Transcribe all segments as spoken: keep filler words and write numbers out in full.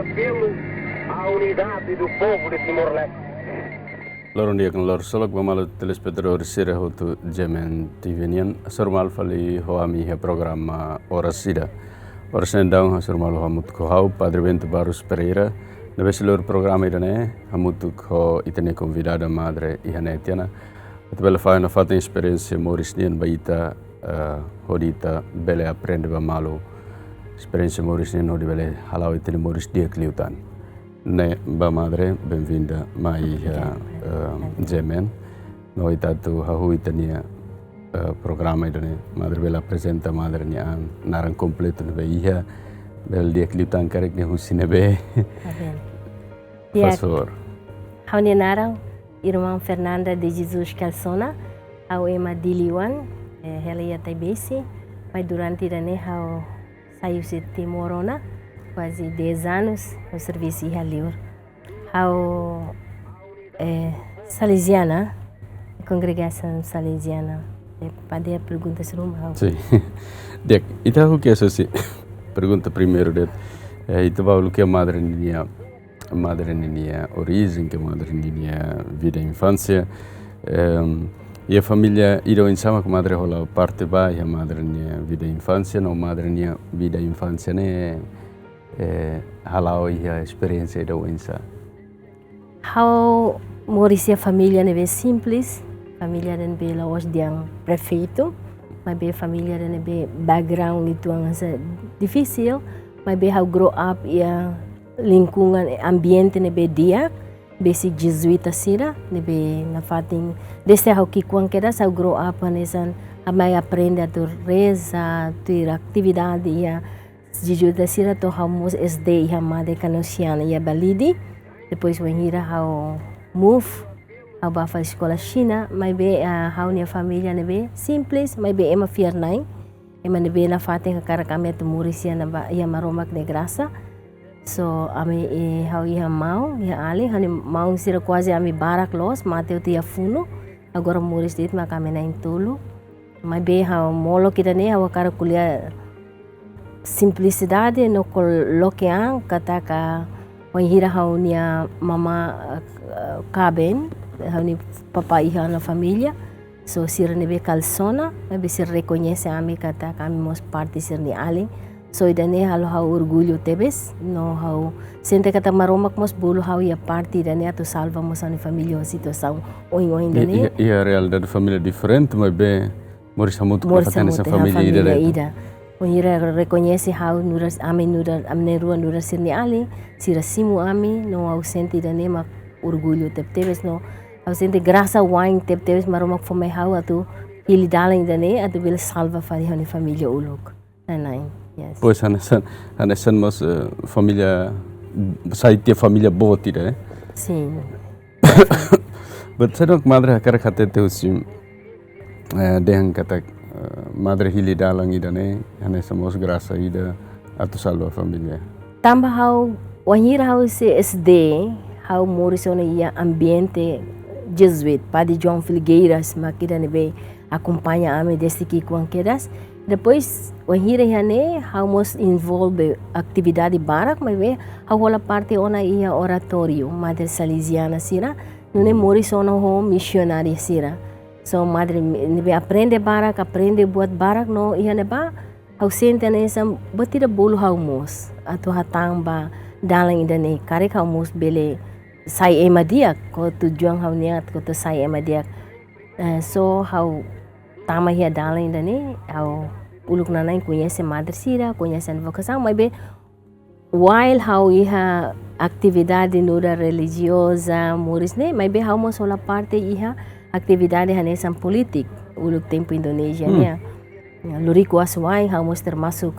Pela unidade do povo de Timor-Leste. Loron di'ak no loron solok ba malu telespetadór sira hotu G M N T V nian, hasoru malu fali ho ami iha programa Oras Ida. Oras ne'e daudaun hasoru malu hamutuk ho ha'u, Padre Bento Barros Pereira, ne'ebé sei lori programa ida-ne'e hamutuk ho ita-nia konvidada madre iha ne'e tiha ona. Atu bele fahe nafatin esperiénsia moris nian ba ita, eh, hodi ita bele aprende ba malu esperiénsia moris nian hodi bele hala'o ita-nia moris di'ak liután. Ne'e ba madre, benvinda mai iha, eh, G M N. No ita atu hahú ita-nia, eh, programa ida-ne'e. Madre bele aprezenta madre nia an, naran kompletu ne'ebé iha, bele di'ak liután karik nia husi ne'ebé. Tá bem. Faz favor. Ha'u-nia naran irmã Fernanda de Jesus Calçona, ha'u ema Dili oan, eh, hela iha Taibesi, mas durante ida-ne'e ha'u sai husi Timor ona, kuaze dez anos, ha'u servisu iha li'ur. Ha'u, eh, Salesiana, kongregasaun Salesiana. Eh, padre pergunta ruma ha'u. Sin. Di'ak, ita hahú ke sesi pergunta primeiru de'it, eh, ita bá uluk iha madre ninia, madre ninia orijen, ke madre ninia vida infánsia. Em, iha família ida oinsá mak madre hola parte ba iha madre nia vida infánsia, no madre nia vida infánsia ne'e, eh, hala'o iha esperiénsia ida oinsá? Ha'u moris iha família ne'ebé simples, família ne'ebé la'ós dehan perfeitu, maibé família ne'ebé background uitoan hanesan difisil, maibé ha'u grow up iha lingkungan, ambiente ne'ebé di'ak, besik jezuíta sira, ne'ebé nafatin, desde ha'u ki'ikoan kedas ha'u grow up hanesan, ha'u mai aprende atu reza, tuir atividade iha jezuíta sira to'o ha'u mós S D iha Madre Kanosiana iha Balide. Depois wainhira ha'u move, ha'u bá fali eskola Xina, maibé, ah, ha'u-nia família ne'ebé simples, maibé ema fiar-na'in. Ema ne'ebé nafatin hakarak ami atu moris iha ne'ebá, iha Maromak nia grasa. So, ami, eh, ha'u iha maun, iha alin, ha'u-nia maun sira kuaze ami barak loos, mate hotu iha funu, agora moris de'it mak ami na'in-tolu. Maibé ha'u molok ida-ne'e ha'u hakarak ko'alia simplisidade no koloke an katak wainhira ha'u-nia mamá, eh, kaben, ha'u-nia papá iha ona família, so sira ne'ebé Calçona, maibé sira rekoñese ami katak ami mós parte sira-nia alin. So ida-ne'e halo ha'u orgullu tebes, no ha'u sente katak Maromak mós bolu ha'u iha parte ida-ne'e atu salva mós ha'u-nia família husi situasaun oin-oin ida-ne'e. Iha, iha realidade família diferente, maibé moris hamutuk, moris hamutuk hanesan família ida. Família ida. Wainhira rekoñese ha'u nu'udar, ami nu'udar, ami na'in-rua nu'udar sira-nia alin, sira simu ami, no ha'u sente ida-ne'e mak orgullu tebetebes, no ha'u sente grasa wa'in tebetebes Maromak fó mai ha'u atu hili dalan ida-ne'e, atu bele salva fali ha'u-nia família uluk. Na'in-na'in, yes. Pois, hanesan, hanesan mós, eh, família, sai tiha família boot ida, eh? Sin. But saida mak madre hakarak hatete husi, eh, dehan katak, eh, madre hili dalan ida-ne'e, hanesan mós grasa ida atu salva família. Tanba ha'u, wainhira ha'u sei S D, ha'u moris ona iha ambiente jezuíta, Padre João Felgueiras, mak ida ne'ebé akompaña ami desde ki'ikoan kedas. Depois, wainhira iha ne'e, ha'u mós envolve atividade barak, maibé ha'u hola parte ona iha oratóriu, Madre Salesiana sira, nune'e moris ona ho misionária sira. So, madre ne'ebé aprende barak, aprende buat barak no iha ne'ebá, ha'u sente hanesan buat ida bolu ha'u mós atu hatán ba dalan ida-ne'e, karik ha'u mós bele sai ema di'ak, ho tujuan ha'u-nian atu sai ema di'ak. Eh, so ha'u tama iha dalan ida-ne'e, ha'u uluk nanain koñese madre sira, koñese advokasaun, maibé while ha'u iha atividade nu'udar relijioza, moris ne'e, maibé ha'u mós hola parte iha atividade hanesan polítika, uluk tempu Indonézia nian. Loriku aas wa'in, ha'u mós termasuk,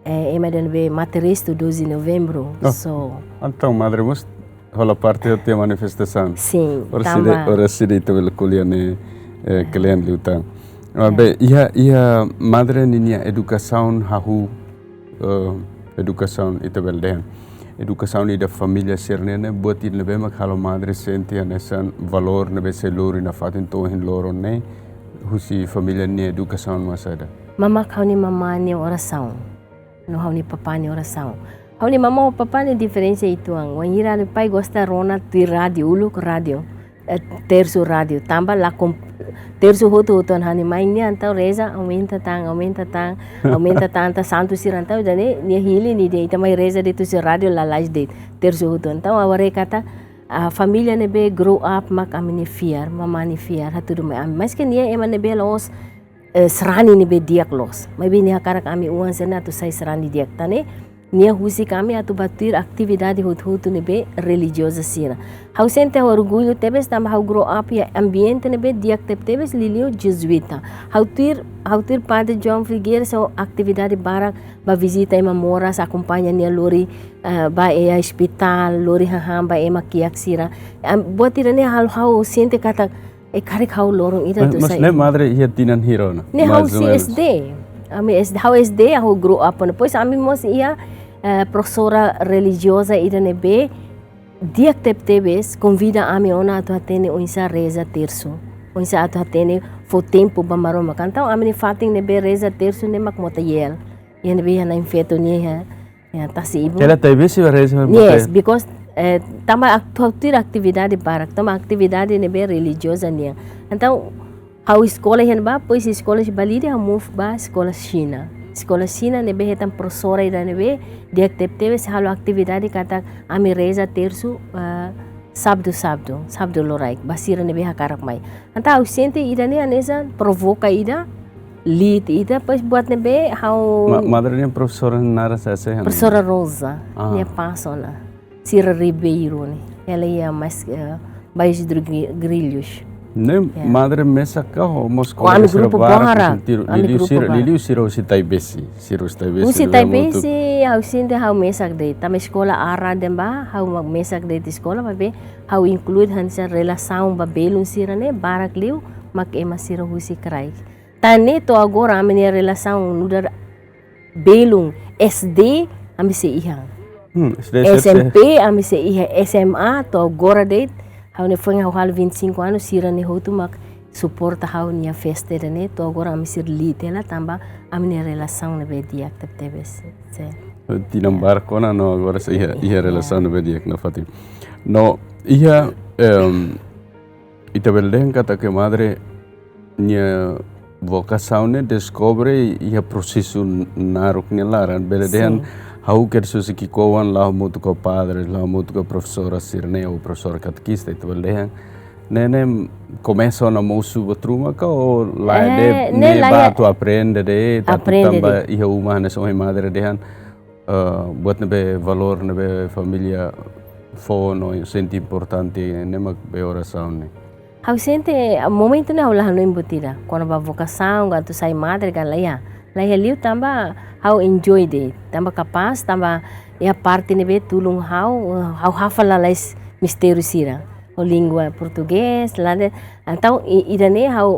eh, ema ida ne'ebé mate restu doze de Novembro. Oh. So. Entaun, madre mós hola parte hotu iha manifestasaun. Sin, oras ida, tanba oras ida ita bele ko'alia ne'e, eh, kle'an liután. Maibé, iha, iha madre ninia edukasaun hahú, eh, edukasaun ita bele dehan. Edukasaun ida família sira-ne'e, ne'e buat ida ne'ebé mak halo madre sente hanesan valór ne'ebé sei lori nafatin to'o ohin loron ne'e, husi família nia edukasaun mak saida? Mamá, ha'u-nia mamá nia orasaun. No ha'u-nia papá nia orasaun. Ha'u-nia mamá ho papá nia diferensa uitoan. Wainhira ha'u-nia pai gosta rona tuir rádiu, uluk rádiu. Eh, tersu rádiu. Tanba la kom-, tersu hotu-hotu ha'u-nia mãe nian entaun reza, aumenta tan, aumenta tan, aumenta tan, tan santu sira entaun, ida-ne'e, nia hili nia dehan ita mai reza de'it husi rádiu lalais de'it. Tersu hotu. Entaun, agora katak, ah, família ne'ebé grow up mak ami-nia fiar, mamá nia fiar, hatudu mai ami. Maske nia ema ne'ebé la'ós eh, sarani ne'ebé di'ak loos. Maibé nia hakarak ami oan sira-ne'e atu sai sarani di'ak. Tan ne'e, nia husik ami atu bá tuir atividade hotu-hotu ne'ebé relijioza sira. Ha'u sente orgullu tebes tanba ha'u grow up iha ambiente ne'ebé di'ak tebetebes, liuliu Jezuíta. Ha'u tuir, ha'u tuir Padre João Figueiras ho atividade barak, bá vizita ema moras, akompaña nia lori, eh, bá iha ospitál, lori hahán ba ema kiak sira. Am, buat ida-ne'e halo ha'u sente katak, eh, karik ha'u loron ida atu sai. Mas ne'e madre iha tinan hira ona? Ne'e ha'u mais ou menos. S D. Ami S D, ha'u S D, ha'u grow up ona. Depois ami mós iha, eh, profesora relijioza ida ne'ebé di'ak tebetebes, konvida ami ona atu hatene oinsá reza tersu. Oinsá atu hatene fó tempu ba Maromak. Entaun ami-nia fatin ne'ebé reza tersu ne'e mak mota Yel. Iha ne'ebé iha na'in-feto nia iha, iha tasi ibun. Ela tebes sira reza mota Yel? Yes, because, eh, tanba atu tuir atividade barak, tanba atividade ne'ebé relijioza nian. Entaun, ha'u eskola iha ne'ebá, depois eskola Balide, ha'u move ba eskola Xina. Eskola Xina ne'ebé hetan profesora ida ne'ebé di'ak tebetebes, halo atividade katak ami reza tersu, eh, sábadu, sábadu, sábadu loraik, ba sira ne'ebé hakarak mai. Entaun ha'u sente ida-ne'e hanesan provoka ida, lead ida, depois buat ne'ebé ha'u. Ma-, madre nia profesora naran saida? Profesora Rosa, ah, nia pas ona. Sira Ribeiro ne'e. Ela iha mais, eh, Baixo de Gri-, Grilhos. Ne'e, yeah, madre mesak ka ho mós kolega sira barak, ami grupu barak, sira, ami liuliu grupu sira, barak, liuliu sira husi Taibesi, sira husi Taibesi. Husi Taibesi, ha'u sente ha'u mesak de'it. Tanba eskola Ara ne'ebá, ha'u mak mesak de'it eskola, maibé ha'u include hanesan relasaun ba belun sira-ne'e, barak liu mak ema sira husi kraik. Tan ne'e to'o agora ami-nia relasaun nu'udar belun, S D ami sei iha. Hmm, S D, S M P ami sei iha, S M A to'o agora de'it. Ha'u-nia foin ha'u halo vinte e cinco anos, sira-ne'e hotu mak suporta ha'u-nia festa ida-ne'e, to'o agora ami sei lead hela tanba ami-nia relasaun ne'ebé di'ak tebetebes. Sin. Tinan barak ona no agora sei iha, iha relasaun ne'ebé di'ak nafatin. No, iha, em, ita bele dehan katak madre nia vokasaun ne'e deskobre iha prosesu naruk nia laran. Bele dehan, sin, ha'u kedas husi ki'ikoan la'o hamutuk ho padre, la'o hamutuk ho profesora sira-ne'e, ou profesora katekista, ita bele dehan. Ne'e, ne'e komesa ona mosu buat ruma ka, ou lae, eh, de'it, ne'e, ne'e lae, bá atu aprende de'it, atu aprende tanba de'it. Iha uma hanesan ohin madre dehan, eh, buat ne'ebé valór ne'ebé família fó no sente importante ne'e mak be orasaun ne'e. Ha'u sente, ah, momentu ne'e ha'u la hanoin buat ida kona-ba vokasaun, atu sai madre ka lae. Lae liu tanba ha'u enjoy de'it, tanba kapás, tanba iha parte ne'ebé tulun ha'u, ha'u hafal lalais mistériu sira ho língua portugés, la de, entaun, i-, ida-ne'e ha'u,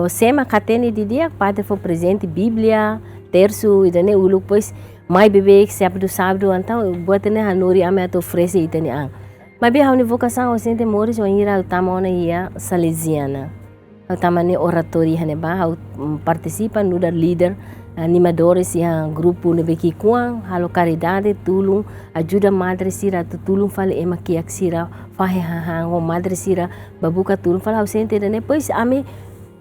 eh, sé mak hatene didi'ak, padre fó prezente, Bíblia, tersu, ida-ne'e uluk, depois, mai beibeik, sábadu, sábadu, entaun, buat ne'e hanorin ami atu oferese ita-nia an. Maibé ha'u-nia vokasaun ha'u sente moris wainhira ha'u tama ona iha Salesiana. Ha'u tama ne'e oratóriu iha ne'ebá, ha'u, mm, partisipa nu'udar líder, animadores iha grupu ne'ebé ki'ikoan, halo karidade, tulun, ajuda madre sira atu tulun fali ema kiak sira, fahe hahán ho madre sira, bá buka tulun fali, ha'u sente ida-ne'e, depois ami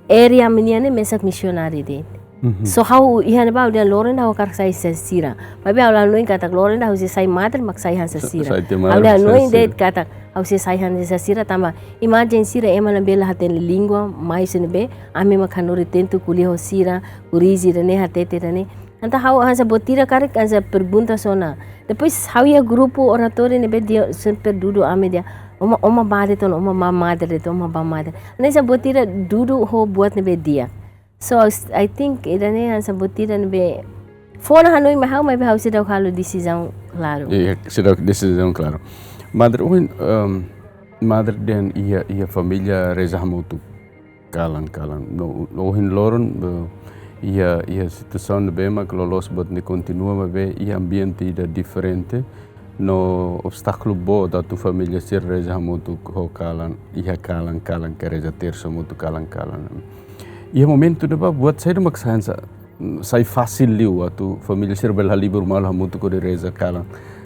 area ami-nian ne'e mesak misionáriu de'it. Mhm. So ha'u iha ne'ebá ha'u dehan loron ida ha'u hakarak sai hanesan sira. Maibé ha'u la hanoin katak loron ida ha'u sei sai madre mak sai hanesan sira. Sa-, sai tiha madre, ha'u la hanoin sai sira. De'it katak ha'u sei sai hanesan sira tanba imajina sira ema ne'ebé la hatene língua, mai husi ne'ebé, ami mak hanorin tentu ko'alia ho sira, korrije ida-ne'e, hatete ida-ne'e. Entaun ha'u hanesan buat ida karik hanesan pergunta sona. Depois ha'u iha grupu oratóriu ne'ebé dehan sempre dudu ami dehan, ó mak, ó mak bá de'it ona, ó mak bá madre de'it, ó mak bá madre. Hanesan buat ida dudu ho buat ne'ebé di'ak. So, I s-, I think ida-ne'e hanesan buat ida ne'ebé fó ona hanoin mai ha'u, maibé ha'u seidauk halo desizaun klaru. Iya, seidauk desizaun klaru. Madre, ohin, em, madre dehan iha, iha família reza hamutuk kalan-kalan. No, no ohin loron, eh, iha, iha situasaun ne'ebé mak loloos buat ne'e kontinua, maibé iha ambiente ida diferente. No obstákulu boot atu família sira reza hamutuk ho kalan, iha kalan-kalan ka reza tersu hamutuk kalan-kalan. Iha momentu ne'ebá buat saida mak sai hanesan, sai fasil liu atu família sira bele halibur malu hamutuk hodi reza kalan.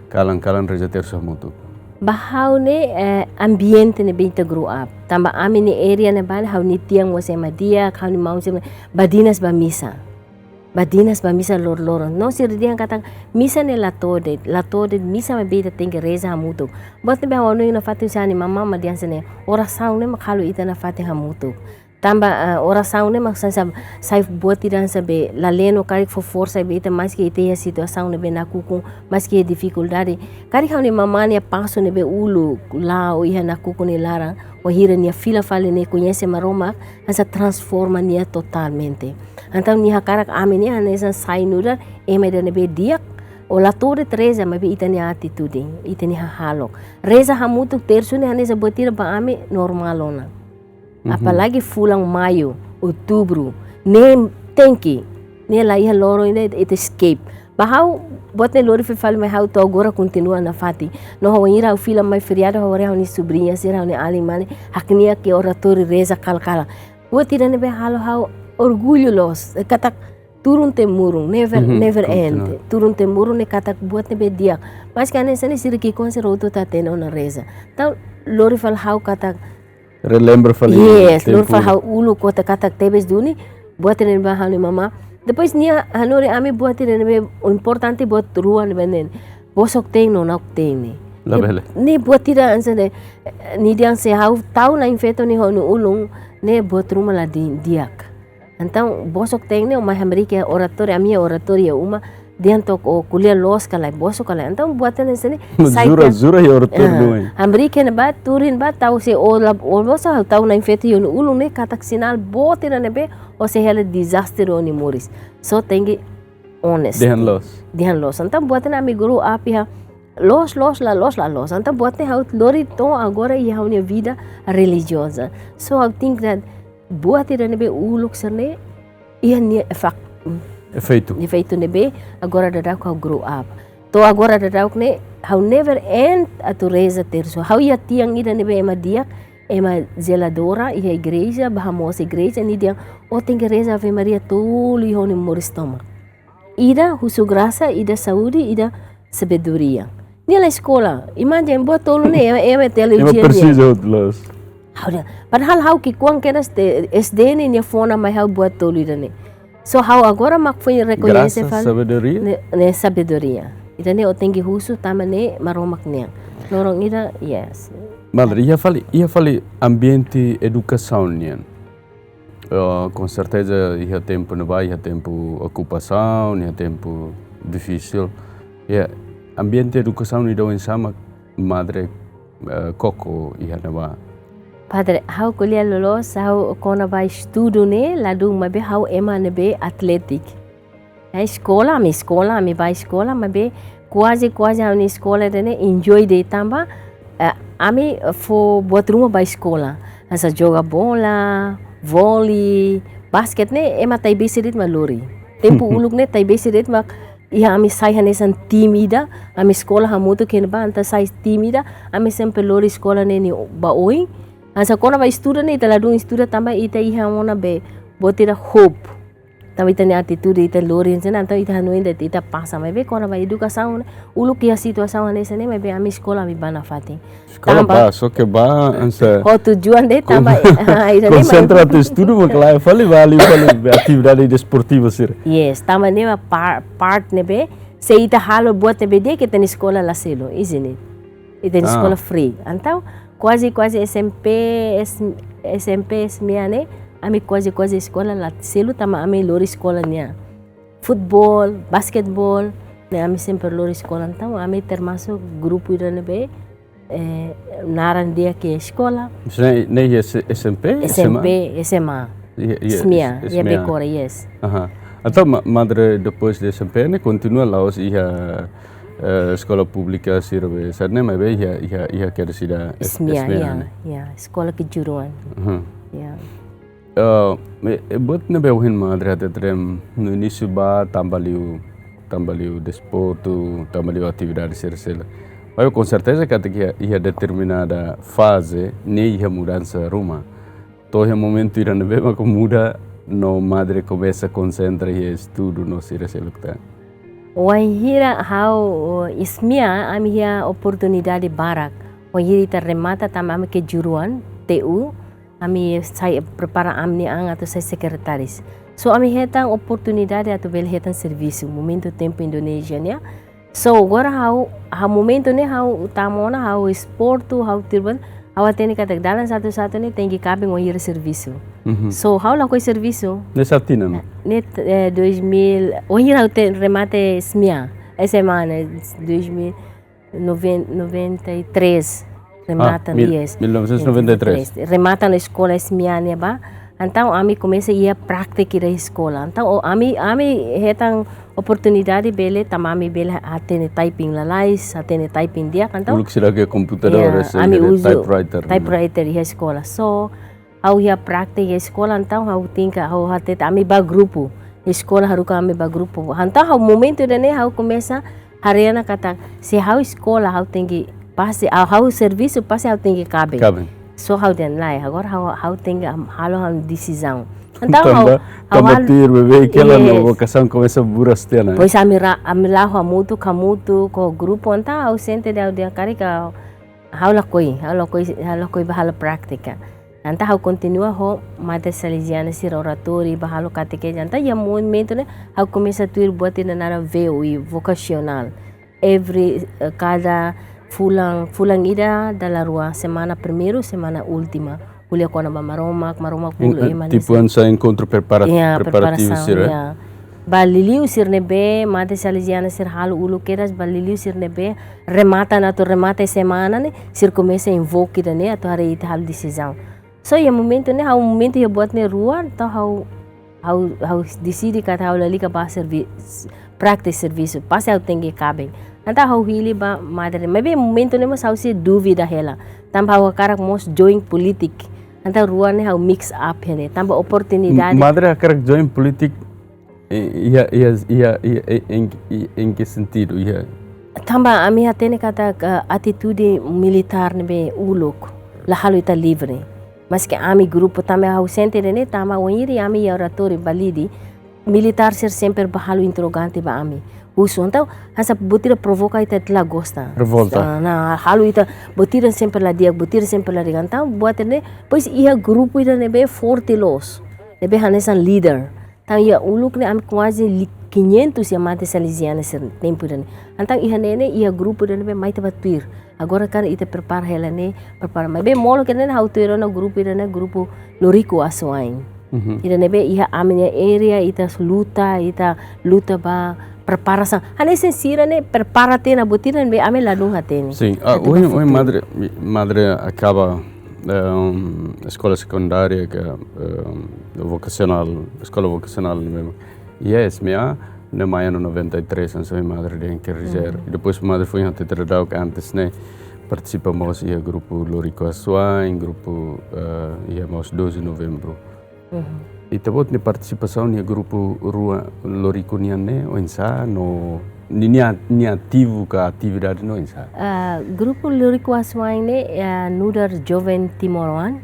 Kalan-kalan reza tersu hamutuk. Ba ha'u ne'e, eh, ambiente ne'ebé ita grow up. Tanba ami-nia area ne'ebá ne'e ha'u-nia tian mós ema di'ak, ha'u-nia maun sira badinas ba misa. Badinas ba misa loroloron. No sira dehan katak misa ne'e la to'o de'it, la to'o de'it, misa maibé ita tenke reza hamutuk. Buat ne'ebé ha'u hanoin nafatin husi ha'u-nia mamá mak dehan hanesan ne'e, orasaun ne'e mak halo ita nafatin hamutuk. Tanba, ah, orasaun ne'e mak hanesan, sai buat ida hanesan be lalehan no karik fó forsa ba ita maski ita iha situasaun ne'ebé nakukun, maski iha difikuldade. Karik ha'u-nia mamá nia pasu ne'ebé uluk la'o iha nakukun nia laran, wainhira nia fila fali nia koñese Maromak, hanesan transforma nia totalmente. Entaun nia hakarak ami ne'e hanesan sai nu'udar ema ida ne'ebé di'ak, o la to'o de'it reza maibé ita-nia atitude, ita-nia hahalok. Reza hamutuk tersu ne'e hanesan buat ida ba ami normál ona. Mhm. Apalagi fulan Maiu, Outubru, ne'e tenke, ne'e la iha loron ida ita escape. Ba ha'u, buat ne'e lori fali mai ha'u to'o agora kontinua nafatin. No ha'u wainhira ha'u fila mai feriadu ha'u haree ha'u-nia subriña sira, ha'u-nia alin-mane, hakne'ak iha oratóriu reza kalan-kalan. Buat ida ne'ebé halo ha'u orgullu loos, katak turun temurun, never, mhm, never end. Kontinua. Turun temurun ne'e katak buat ne'ebé di'ak. Maski hanesan ne'e sira ki'ikoan sira hotu hatene ona reza. Entaun lori fali ha'u katak relembra fali. Yes, lori tempu. Fali ha'u uluk katak tebes duni, buat ne'ebé ha'u-nia mamá. Depois nia hanorin ami buat ne'ebé importante buat rua ne'ebé ne'e. Bosok-teen no nakukteen ne'e. Labele. Ne'e buat ida hanesan ne'e, nia dehan se ha'u tau na'in-feton nia ho nia ulun, ne'e buat ruma la di-, di'ak. Entaun bosok teen ne'e o mai hamriik iha oratóriu, ami iha oratóriu iha uma, dehan to'ok o ko'alia loos ka lae, bosok ka lae. Entaun buat ne'e hanesan ne'e, sai jura, ka-, jura iha oratóriu, ah, ne'e. Hamriik iha ne'ebá, tuur iha ne'ebá, tau se o la, o bosok, tau na'in-feton iha ulun ne'e katak sinál boot ida ne'ebé, o sei halo dezastre iha ó-nia moris. So tenke honest. Dehan loos. Dehan loos. Entaun buat ne'e ami grow up iha loos, loos, la loos, la loos. Entaun buat ne'e ha'u lori to'o agora iha ha'u-nia vida relijioza. So I think that buat ida ne'ebé uluk sira-ne'e iha nia efak-, efeitu. Efeitu ne'ebé agora daudauk ha'u grow up. To'o agora daudauk ne'e ha'u never end atu reza tersu. Ha'u iha tian ida ne'ebé ema di'ak, ema zeladora iha igreja, ba hamoos igreja, nia dehan ó tenke reza Ave Maria tolu iha ó-nia moris tomak. Ida husu grasa, ida saúde, ida sabedoria. Nia la eskola. Imajina buat tolu ne'e, ema, ema teologia nia. Ema presiza hotu loos. Ha'u dehan, padahal ha'u ki'ikoan kedas te S D ne'e nia fó ona mai ha'u buat tolu ida-ne'e. So ha'u agora mak foin rekoñese. Grasa, fali, sabedoria? Ne'e, ne'e sabedoria. Ida-ne'e ó tenke husu tanba ne'e Maromak nian. Loron ida, yes. Madre, iha fali, iha fali ambiente edukasaun nian. Eh, com certeza, iha tempu ne'ebá, iha tempu okupasaun, iha tempu difisil. Iha ambiente edukasaun ida oinsá mak Madre, eh, koko iha ne'ebá? Padre, ha'u ko'alia loloos, ha'u kona-ba estudu ne'e, ladún maibé ha'u ema ne'ebé atlétiku. Eh, eskola, ami eskola, ami bá eskola, maibé kuaze, kuaze ami eskola ida-ne'e enjoy de'it tanba, eh, ami fó buat ruma ba eskola. Hanesan joga bola, voli, basket ne'e, ema Taibesi de'it mak lori. Tempu uluk ne'e Taibesi de'it mak iha ami sai hanesan tim ida, ami eskola hamutuk iha ne'ebá entaun sai tim ida, ami sempre lori eskola ne'e nia ba oin. Hanesan kona-ba estuda ne'e ita ladún estuda tanba ita iha ona be buat ida hope. Tanba ita-nia atitude ita lori hanesan ne'e, entaun ita hanoin de'it ita pasa, maibé kona-ba edukasaun ne'e, uluk iha situasaun hanesan ne'e, maibé ami eskola ami bá nafatin. Eskola tanba bá, só ke bá, hanesan ho tujuan de'it kon-, tanba, ah, ida-ne'e, konsentra atu estudu, mak lae fali, vale, vale, atividade desportiva sira. Yes, tanba ne'e mak par-, part ne'ebé, se ita halo buat ne'ebé di'ak, ita-nia eskola la selu, isn't it? Ita-nia, ah, eskola free. Entaun, kuaze, kuaze S M P, S-, S M P, S M E ne'e, ami kuaze, kuaze eskola la selu tanba ami lori eskola nian. Futebol, basketeból, ne'e ami sempre lori eskola. Entaun, ami termasuk grupu ida ne'ebé, eh, naran di'ak iha eskola. Maibé ne'e, ne'e iha S-, S M P, S M A? S M P, S M A. Iha, iha, S M E A, S-, iha S M E A. Becora, yes. Aha. Entaun, ma-, Madre, depois de S M P ne'e kontinua la'ós iha, eh, eskola públika sira be, sira-ne'e maibé iha, iha, iha kedas ida S-, S M E A, S M E A, ya, ne'e? Ya, eskola kejuruan. Aha. Ya. Eh, e, e buat ne'ebé ohin Madre hateten no inísiu bá tanba liu, tanba liu desportu, tanba liu atividade sira seluk. Maibé com certeza katak iha, iha determinada faze ne'e iha mudansa ruma. To'o iha momentu ida ne'ebé mak muda no Madre komesa konsentra iha estudu no sira seluk tan. Wainhira ha'u, eh, SMEA, ami iha oportunidade barak. Wainhira ita remata tanba ami kejuruan, T U, ami sai prepara ami-nia an atu sai sekretaris. So ami hetan oportunidade atu bele hetan servisu, momentu tempu Indonézia nian. So agora ha'u, ha'u momentu ne'e ha'u tama ona ha'u esportu, ha'u tuir buat, ha'u hatene katak dalan satu-satu ne'e tenke kaben wainhira servisu. Mhm. So ha'u lakohi servisu. Ne'e sá tinan? Ne'e, eh, dois mil, wainhira ha'u te remata SMEA, SMA ne'e, dois mil, noven-, noventa e três. Ah, remata, mil, yes. Mil novecentos e noventa e três. Remata ona eskola SMEA ne'ebá. Entaun ami komesa iha prátika iha eskola. Entaun, o, ami, ami hetan oportunidade bele, tanba ami bele hatene typing lalais, hatene typing di'ak, entaun. Uluk sira ke komputadór, ya, ese ami uza typewriter, né? Typewriter iha eskola. So, ha'u iha prátika iha eskola, entaun ha'u tenke, ha'u hatete ami bá grupu. Eskola haruka ami bá grupu. Entaun ha'u momentu ida-ne'e ha'u komesa haree ona katak, se ha'u eskola ha'u tenke pasti, ha'u, ha'u servisu pasti ha'u tenke kaben. Kaben. So ha'u dehan lae, agora ha'u, ha'u tenke am-, halo ha'u desizaun. Entaun ha'u, tanba, ha'u tanba hal-, tuir beibeik hela no, yes, vokasaun komesa buras tiha ona. Pois ami ra-, ami la'o hamutuk, hamutuk ho grupu, entaun ha'u sente dehan, ha'u dehan karik ha'u lakohi, ha'u lakohi, ha'u lakohi bá halo prátika. Entaun ha'u kontinua ho Madre Salesiana sira oratóriu, bá halo katekeze. Entaun iha momentu ne'e ha'u komesa tuir buat ida naran V O I, vokasionál. Every, eh, kada fulan, fulan ida dala rua, semana primeiru, semana última. Ko'alia kona-ba Maromak, Maromak bolu ema nian. Tipu hanesan enkontru prepara-, ya, preparativu preparasaun sira, eh? Ya. Ba liuliu sira ne'ebé, Madre Salesiana sira halo uluk kedas, ba liuliu sira ne'ebé remata ona atu remata semana ne'e, sira komesa envolve ida-ne'e atu haree ita halo desizaun. So iha momentu ne'e, ha'u momentu iha buat ne'e rua, entaun ha'u, ha'u, ha'u deside katak ha'u lalika bá servi-, praktis servisu, pasti ha'u tenke kaben. Entaun ha'u hili ba Madre, maibé momentu ne'e mós ha'u sei dúvida hela. Tanba ha'u hakarak mós join polítika. Entaun rua ne'e ha'u mix up hela, tanba oportunidade. Madre hakarak join polítika, eh, iha, iha, iha, iha, eh, em, em, em que sentido? Iha. Tanba ami hatene katak, eh, atitude militár ne'ebé uluk la halo ita livre. Maske ami grupu tanba ha'u sente ida-ne'e, tanba wainhira ami iha oratóriu bá lide, militár sira sempre bá halo interrogante ba ami. Husu, entaun hanesan buat ida provoka ita la gosta. Revolta. Ah, ne'e halo ita buat ida sempre la di'ak, buat ida sempre la di'ak. Entaun buat ne'e, pois iha grupu ida ne'ebé forte loos. Ne'ebé hanesan líder. Entaun iha uluk ne'e ami kuaze li-, quinhentos iha Madre Salesiana sira tempu ida-ne'e. Entaun iha ne'e ne'e iha grupu ida ne'ebé mai ita bá tuir. Agora karik ita prepara hela ne'e, prepara. Maibé molok ida-ne'e ha'u tuir ona grupu ida-ne'e, grupu Loriku Asuain. Mhm. Ida ne'ebé iha ami-nia área, ita luta, ita luta ba preparasaun. Hanesan sira ne'e prepara tiha ona buat ida ne'ebé ami ladún hatene. Sin, ah, atu ohin, ba ohin futuru. Madre, Madre akaba, ehm, eskola sekundária ka, ehm, vokasionál, eskola vokasionál ne'e mesmu. Iha SMEA, ne'e mai ano noventa e três, hanesan Madre dehan, quer dizer. Mhm. I depois Madre foin hatete daudauk antes ne'e, partisipa mós iha grupu Loriku Asuain, grupu, eh, iha mós doze Novembru. Mhm. Ita-boot nia partisipasaun iha grupu rua Loriku nian ne'e oinsá no ni-, nia, nia ativu ka atividade ne'e oinsá? Ah, grupu Loriku Asuain ne'e, eh, nu'udar joven timoroan.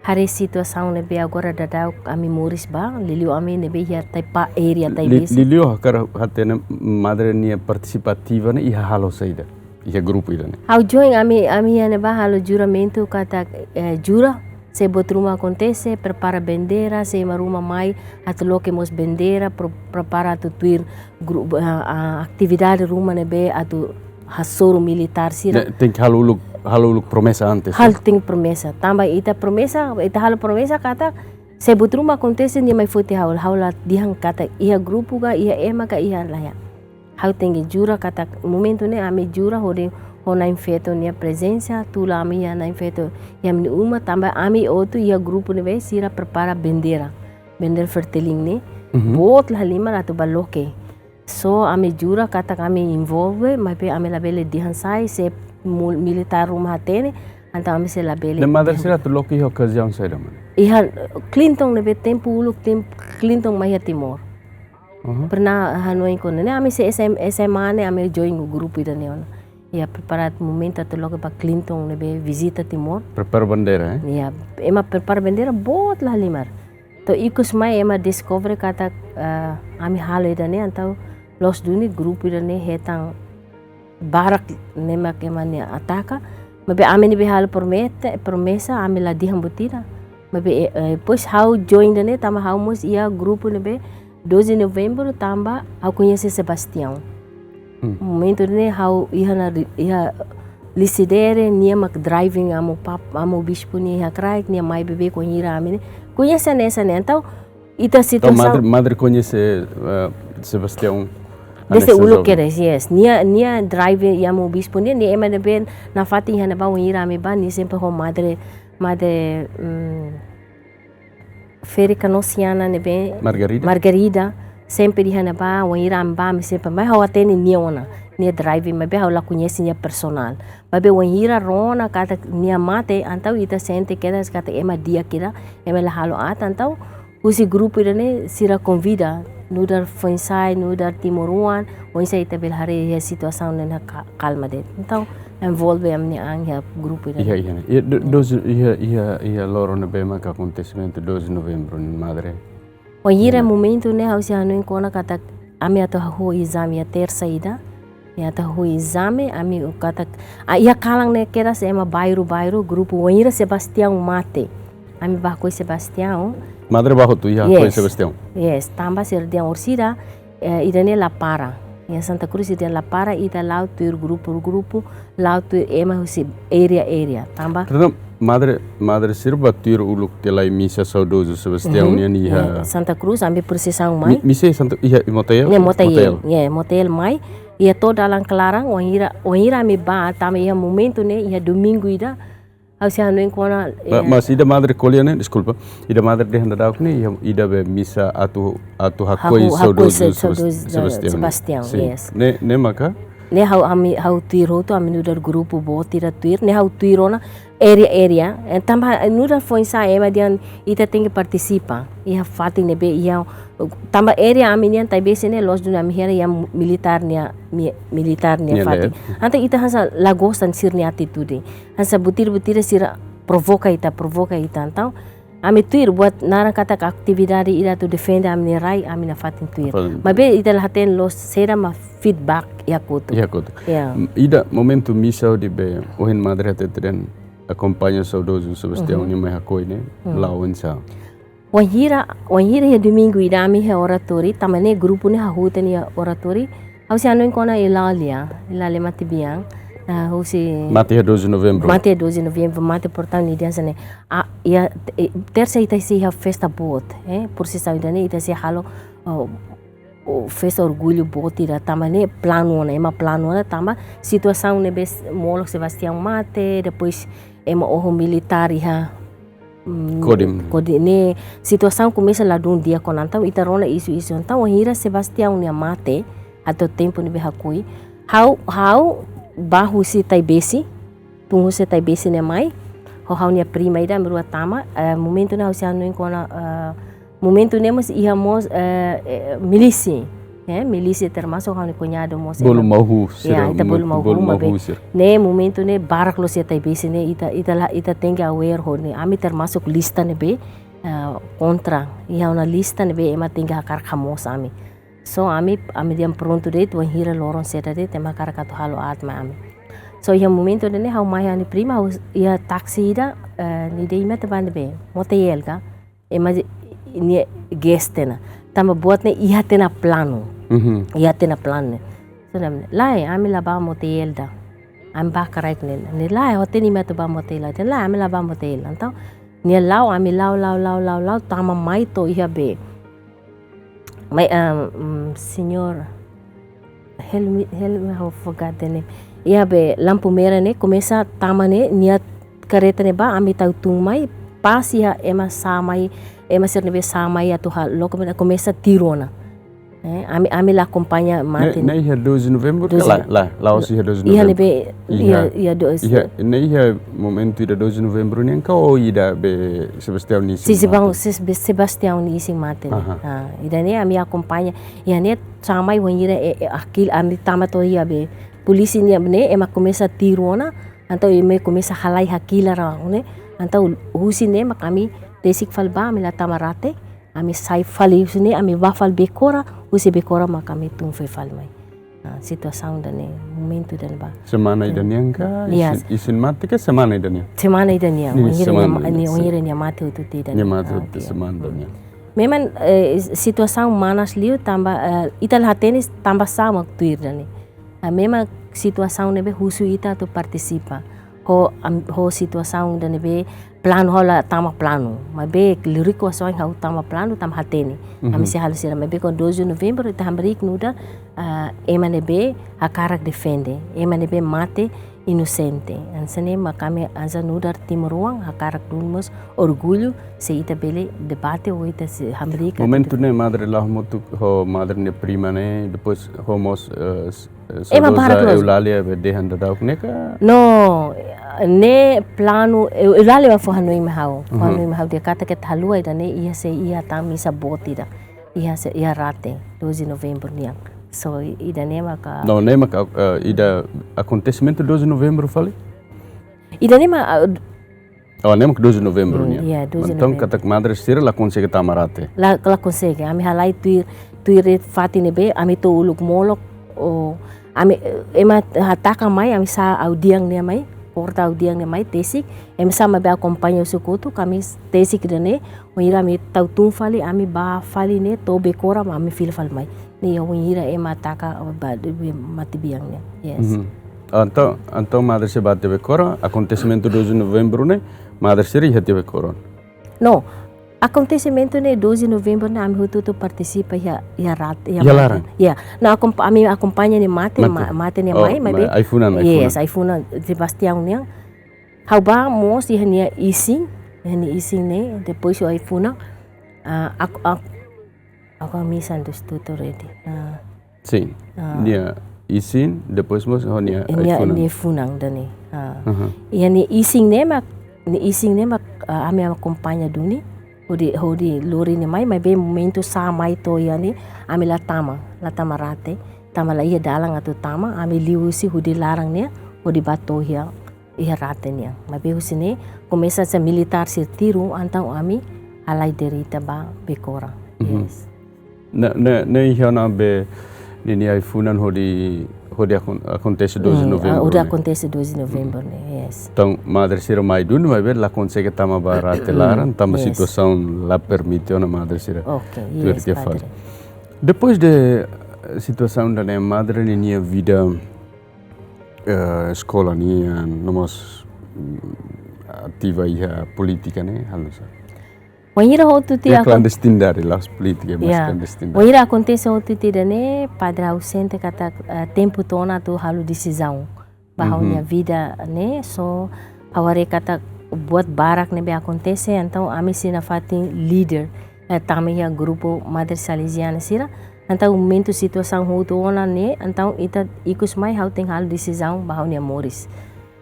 Haree situasaun ne'ebé agora daudauk ami moris ba, liuliu ami ne'ebé iha Taipa-, área Taibesi. Li-, liuliu hakarak hatene Madre nia partisipativa ne'e iha halo saida? Iha grupu ida-ne'e. Ha'u join ami, ami iha ne'ebá halo juramentu katak, eh, jura, se buat ruma akontese, prepara bandeira, se ema ruma mai, atu loke mós bandeira, pro-, prepara atu tuir gru-, ah, ah, atividade ruma ne'ebé atu hasoru militár sira. Ne, tenke halo uluk, halo uluk promesa antes, halo, eh? Tenke promesa. Tanba ita promesa, ita halo promesa katak, se buat ruma akontese nia mai foti ha'u, ha'u la dehan katak iha grupu ka, iha ema ka, iha lae. Ha'u tenke jura katak momentu ne'e ami jura hodi ho Na'in Feto nia prezensa, tula ami iha Na'in Feto iha ami-nia uma, tanba ami hotu iha grupu ne'ebé sira prepara bandeira. Bandeira Fretilin ne'e. Mhm. Boot la halimar atu bá loke. So ami jura katak ami envolve, maibé ami labele dehan sai, se mul-, militár ruma hatene, entaun ami sei labele dehan. Ne'e Madre sira atu loke iha okaziaun saida, mana? Iha Clinton ne'ebé tempu uluk tempu Clinton mai iha Timor. Uhum. Pernah hanoin kona ne'e, ami sei S M, S M A ne'e, ami join grupu ida-ne'e ona. Ya, prepara momentu atu loke ba Clinton ne'ebé vizita Timor. Prepara bandeira, eh? Ya, ema prepara bandeira boot la halimar. To'o ikus mai ema deskobre katak, eh, ami halo ida-ne'e, entaun loos duni grupu ida-ne'e hetan barak ne'e mak ema nia ataka. Maibé ami ne'ebé halo promete, promesa, ami la dehan buat ida. Maibé, eh, eh, depois ha'u join ida-ne'e tanba ha'u mós iha grupu ne'ebé doze de Novembro tanba ha'u koñese Sebastião. Hmm. Momentu ne'e ha'u iha ona ri-, iha Lisidere, nia mak driving Amu Pap-, Amu Bispu nia iha kraik, nia mai beibeik wainhira ami ne'e. Koñese hanesan ne'e, entaun ita Entaun situasaun madre, madre koñese, eh, Sebastião desde hanesan uluk joven. Kedas, yes. Nia, nia driving iha Amu Bispu nia, nia ema ne'ebé nafatin iha ne'ebá wainhira ami bá, nia sempre ho madre, madre, mm, Férica Nosiana ne'ebé Margarida. Margarida, sempre iha ne'ebá, wainhira ami bá, ami sempre, maibé ha'u hatene nia ona, nia driving, maibé ha'u la koñese nia personál. Maibé wainhira rona katak nia mate, entaun ita sente kedas katak ema di'ak ida, ema la halo aat, entaun husi grupu ida-ne'e sira konvida, nu'udar foin-sa'e, nu'udar timoroan, oinsá ita bele haree iha situasaun ne'e ka-, kalma de'it. Entaun, envolve ami-nia an iha grupu ida-ne'e. Iha, iha, ne'e. Iha, do-, doze, iha, iha, iha loron ne'ebé maka akontesimentu doze de Novembro ne'e, madre? Wainhira Iha. Momentu ne'e ha'u sei hanoin kona katak ami atu hahú ezame iha tersa ida. Ami atu hahú ezame, ami katak, ah, iha kalan ne'e kedas ema bairru-bairru, grupu wainhira Sebastião mate. Ami bá hakoi Sebastião. Madre bá hotu iha hakoi Yes. Sebastião. Yes, tanba sira dehan orsida, eh, ida-ne'e la para. Iha Santa Cruz ida la para, ita la'o tuir grupu-grupu, la'o tuir ema husi area-area. Tanba Perdão, madre, madre sira bá tuir uluk tiha lai misa saudozu Sebastião Mhm. nian iha Iha Santa Cruz, ami prosisaun mai. Mi-, misa iha Santa, iha Motael? Ne'e Motael. Motael. Iha Motael mai. Iha to'o dalan klaran, wainhira, wainhira ami bá, tanba iha momentu ne'e, iha domingu ida, ha'u sei hanoin kona, Ma-, eh, mas ida madre ko'alia ne'e, deskulpa. Ida madre dehan daudauk ne'e, iha, ida be misa atu, atu hakoi Hahú, hakoi saudozu se-, Sebas-, saudozu Sebastião. Sebastião, Sin. Yes. Ne'e, ne'e maka? Ne'e ha'u, ami, ha'u tuir hotu, ami nu'udar grupu boot ida tuir, ne'e ha'u tuir ona area-area. Eh, tanba nu'udar foin-sa'e ema dehan ita tenke partisipa. Iha fatin ne'ebé, iha, tanba area ami-nian Taibesi ne'e loos duni ami hela iha militár nia, mi-, militár nia Nia fatin. Leet. Entaun ita hanesan la gosta sira-nia atitude. Hanesan buat ida-buat ida sira provoka ita, provoka ita. Entaun, ami tuir buat naran katak atividade ida atu defende ami-nia rai, ami nafatin tuir. Fatin tuir. Maibé ita la hatene loos saida mak feedback iha kotuk. Iha kotuk. Ya. M-, ida momentu misa hodi be, ohin madre hatete dehan akompaña saudozu Sebastião Mhm. nia mai hakoi ne'e, Mhm. la'o oinsá? Wainhira, wainhira iha domingu ida ami iha oratóriu, tanba ne'e grupu ne'e hahú tiha ona iha oratóriu, ha'u sei hanoin kona Eulália, Eulália Matebian, ah, husi Mate iha doze de Novembro. Mate iha doze de Novembro, mate portantu nia dehan hanesan ne'e. Ah, iha, eh, tersa ita sei iha festa boot, eh, prosisaun ida-ne'e ita sei halo, oh, oh, festa orgullu boot ida tanba ne'e planu ona, ema planu ona tanba situasaun ne'ebé molok Sebastião mate, depois ema oho militár iha, mm, Kodim. Kodim ne'e situasaun komesa ladún di'ak ona entaun ita rona isu-isu entaun wainhira Sebastião nia mate, atu tempu ne'ebé hakoi. Ha'u, ha'u bá husi Taibesi, tun husi Taibesi ne'e mai, ho ha'u-nia prima ida ami rua tama, eh, momentu ne'e ha'u sei hanoin kona, eh, momentu ne'e mós iha mós, eh, eh, milísia. Eh, milísia termasuk ha'u-nia kuñadu mós Bolu ema. Mau huu Ya, sira, ita mo-, bolu mau huu, bolu mau maibé huu sira. Ne'e momentu ne'e barak loos iha Taibesi ne'e ita, ita la, ita tenke aware ho ne'e. Ami termasuk lista ne'ebé, eh, kontra. Iha ona lista ne'ebé ema tenke hakarak hamoos ami. So ami, ami dehan prontu de'it, wainhira loron seda de'it, ema hakarak atu halo aat mai ami. So iha momentu ne'e ha'u mai ho ha'u-nia prima, ha'u iha táksi ida, eh, nia dehan imi atu bá ne'ebé, Motael ka? Ema de-, nia guest tiha ona. Tanba buat ne'e iha tiha ona planu. Mhm. Iha tiha ona planu. So, nia dehan, lae, ami la bá Motael ida. Ami bá kraik ne'e. Nia dehan, lae, ha'u hatene imi atu bá Motael. Nia dehan, lae, ami la bá Motael. Entaun, nia la'o, ami la'o, la'o, la'o, la'o, la'o, tama mai to'o iha be. Mai, ah, mm, señór Helmi, Helmi, ha'u forgot the name. Iha be lampu merah ne'e, komesa tama ne'e, nia kareta ne'e bá, ami tau tun mai, pas iha ema sa'e mai, ema sira ne'ebé sa'e mai atu halo, komesa, komesa tiru ona. Eh, ami, ami la akompaña Ne'e, mate. Ne'e iha doze de Novembro, Doze. la, la, la'ós iha doze de Iha Novembro. ne'ebé, Iha, iha, iha doze. iha, ne'e iha momentu ida doze de Novembro nian ka ou ida be Sebastião nia isin Sebastião, mate. Se-, Sebastião nia isin mate ne'e. Aha. Ah, ida-ne'e ami akompaña. Iha ne'e sa'e mai wainhira, eh, eh, akil ami tama to'o iha be polísia nian ne'e, ema komesa tiru ona, entaun ema komesa halai hakilar ona ne'e, entaun husi ne'e mak ami desik fali bá, ami la tama rate, Ami sai fali husi ne'e, ami bá fali Becora, husi Becora mak ami tun foin fali mai. Ah, situasaun ida-ne'e, momentu ida-ne'ebá. Semana ida nian ka? Yes. Isin, isin mate ka semana ida nian? Semana ida nian. Nia semana ida nian, nia, sim. Nia mate hotu tiha ida nian. Nia mate hotu tiha semana ida nian. Memang, eh, situasaun manas liu tanba, eh, ita la hatene tanba sá mak tuir ida-ne'e. Ah, memang situasaun ne'ebé husu ita atu partisipa. Ho, am, ho situasaun ida ne'ebé planu ha'u la tama planu. Maibé liriku asoin ha'u tama planu, tama hatene. Mhm. Ami sei halo sira, maibé kuandu doze de Novembru, ita hamriik nu'udar, ah, ema ne'ebé hakarak defende. Ema ne'ebé mate inosente. Hanesan ne'e mak ami hanesan nu'udar timoroan hakarak dun mós orgullu se ita bele debate ou ita sei hamriik atu. Momentu ne'e madre la'o hamutuk ho madre nia prima ne'e, depois ho mós, eh, s-, eh, ema saudoza barak loos. Eulália be dehan daudauk ne'e ka? No, ne'e planu, Eu-, Eulália mak fó hanoin mai ha'u. Fó, mhm, hanoin mai ha'u dehan katak ita haluha ida-ne'e iha sei iha tan misa boot ida. Iha se-, iha Rate, doze de Novembru nian. So, i-, ida-ne'e maka. No, ne'e maka, eh, ida akontesimentu doze de Novembru fali? Ida-ne'e mak, ah, oh, ne'e maka doze de Novembru nian. Hmm, iya, doze de Novembru. Entaun katak madre sira la konsege tama Rate? La, la konsege. Ami halai tuir, tuir fatin ne'ebé, ami to'o uluk molok, oh, ami, eh, ema hataka mai, ami sa'e au-di'ak nian mai, porta au-di'ak nian mai, tesik, ema sa'e mai bá akompaña husi kotuk, ami tesik ida-ne'e, wainhira ami tau tun fali, ami bá fali ne'e, to'o Becora, mak ami fila fali mai. Ne'e iha wainhira ema ataka, oh, ba, de, be, matebian ne'e. Yes. Mhm. Entaun, entaun madre sira bá to'o Becora, akontesimentu doze de Novembru ne'e, madre sira iha to'o Becora? No, akontesimentu ne'e doze de Novembru ne'e ami hotu-hotu partisipa iha, iha Rate, iha, iha Rate. Laran? Ya. No, akompa-, ami akompaña nia mate, mate, ma-, mate nia, oh, mai, ma-, maibé ai-funan, ai-funan. Yes, ai-funan Sebastião nian. Ha'u bá mós iha nia isin, iha nia isin ne'e, depois ho ai-funan, ah, ak-, ak-, aku misan dus tutu ready. Ah. Sim. Ah. Nia isin, depois mós ho nia, nia ai-funan. Nia funan ida-ne'e. Ah. Aha. Iha nia isin ne'e mak, nia isin ne'e mak, ah, ami akompaña duni, hodi, hodi lori nia mai, maibé momentu sa'e mai to'o iha ne'e, ami la tama, la tama Rate, tama la iha dalan atu tama, ami liu husi hudi laran ne'e, hodi bá to'o iha iha Rate nian. Maibé husi ne'e, komesa hanesan militár sira tiru, entaun ami halai direta bá Becora. Mhm. Yes. Ne'e, ne'e, ne'e iha ona be ninia ai-funan hodi, hodi akon-, akontese doze de, hmm, novembru, ah, hodi ne'e? Akontese doze de novembru, hmm, ne'e, yes. Entaun, madre sira mai duni, maibé la konsege tama ba Rate laran, tanba, yes, situasaun la permite ona madre sira. Ok, tuir, yes, ke fali, padre. Depois de, eh, situasaun ida-ne'e, madre ninia vida, eh, eskola nian, no mós, mm, ativa iha polítika ne'e, halo nu'usá? Wainhira hotu tiha, ya, akon-, klandestinidade, la'ós polítika, mas, ya, klandestinidade. Wainhira akontese hotu tiha ida-ne'e, padre, ha'u sente katak, eh, tempu to'o ona atu halo desizaun ba ha'u, mhm, nia vida ne'e, so ha'u haree katak buat barak ne'ebé akontese, entaun ami sei nafatin líder, eh, tama iha grupu Madre Salesiana sira, entaun momentu situasaun hotu ona ne'e, entaun ita ikus mai ha'u tenke halo desizaun ba ha'u-nia moris.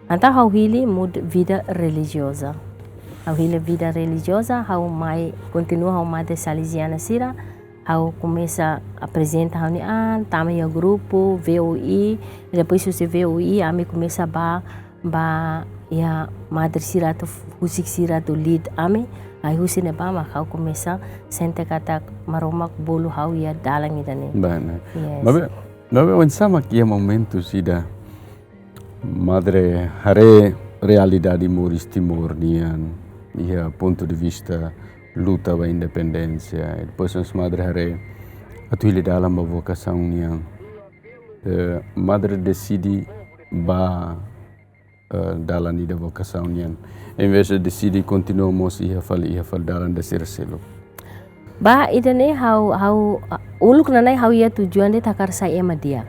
Entaun ha'u hili muda vida relijioza. Ha'u hili vida relijioza, ha'u mai kontinua ha'u Madre Salesiana sira, ha'u komesa aprezenta ha'u-nia an, tama iha grupu, V O I, depois husi V O I, ami komesa bá, bá iha madre sira atu, husik sira atu lead ami, ai husi ne'ebá mak ha'u komesa sente katak Maromak bolu ha'u iha dalan ida-ne'e. Baik, baik. Yes. Maibé, maibé oinsá mak iha momentu sira madre haree realidade moris Timor nian, iha pontu de vista luta ba independénsia, i depois mós madre haree atu hili dalan ba vokasaun nian. Eh, madre deside ba, eh, dalan ida vokasaun nian. Envezde deside kontinua mós iha fali, iha fali dalan ida sira seluk. Ba, ida-ne'e ha'u, ha'u, ah, uluk nanain ha'u iha tujuan de'it hakarak sai ema di'ak.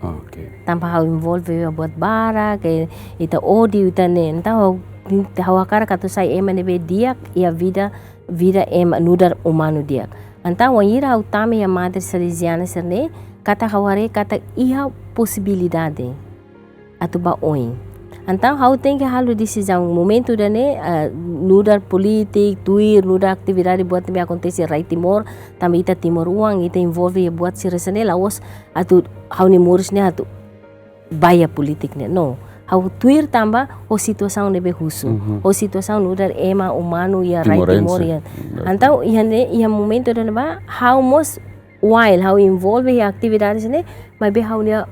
Oke. Tanba ha'u envolve iha buat barak, ke ita odiu ita-nia, entaun ha'u, ha'u hakarak atu sai ema ne'ebé di'ak, iha vida, vida ema nu'udar umanu di'ak. Entaun wainhira ha'u tama iha Madre Salesiana sira-ne'e, katak ha'u haree katak iha posibilidade atu ba oin. Entaun ha'u tenke halo desizaun momentu ida-ne'e, eh, nu'udar polítika, tuir, nu'udar atividade buat ne'ebé akontese rai Timor, tanba ita timoroan, ita envolve iha buat sira hanesan ne'e, la'ós atu ha'u-nia moris ne'e atu ba iha polítika ne'e. No, Ha'u tuir tanba ho situasaun ne'ebé husu. Mhm. Ho situasaun nu'udar ema umanu iha rai Timorense. Timor iha. Betul. Entaun iha ne'e, iha momentu ida-ne'ebá, ha'u mós while ha'u envolve iha atividades ne'e, maibé ha'u-nia,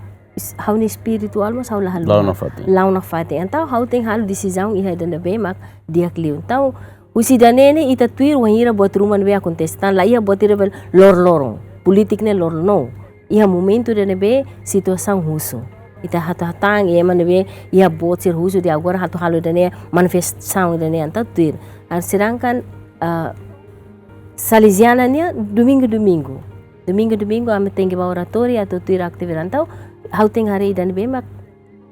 ha'u-nia espirituál mós ha'u la haluha. La'o nafatin. La'o nafatin. Entaun ha'u tenke halo desizaun iha ida-ne'ebé mak di'ak liu. Entaun husi ida-ne'e ne'e ita tuir wainhira buat ruma ne'ebé akontese. Tan la iha buat ida be loroloron. Polítika ne'e loroloron. Iha momentu ida-ne'ebé situasaun husu. Ita hatutan ema ne'ebé iha boot sira husu dehan agora atu halo ida-ne'e manifestasaun ida-ne'e entaun tuir. Ah, sedangkan, ah, Salesiana nian domingu-domingu. Domingu-domingu ami tenke bá oratóriu atu tuir atividade. Entaun ha'u tenke haree ida-ne'ebé mak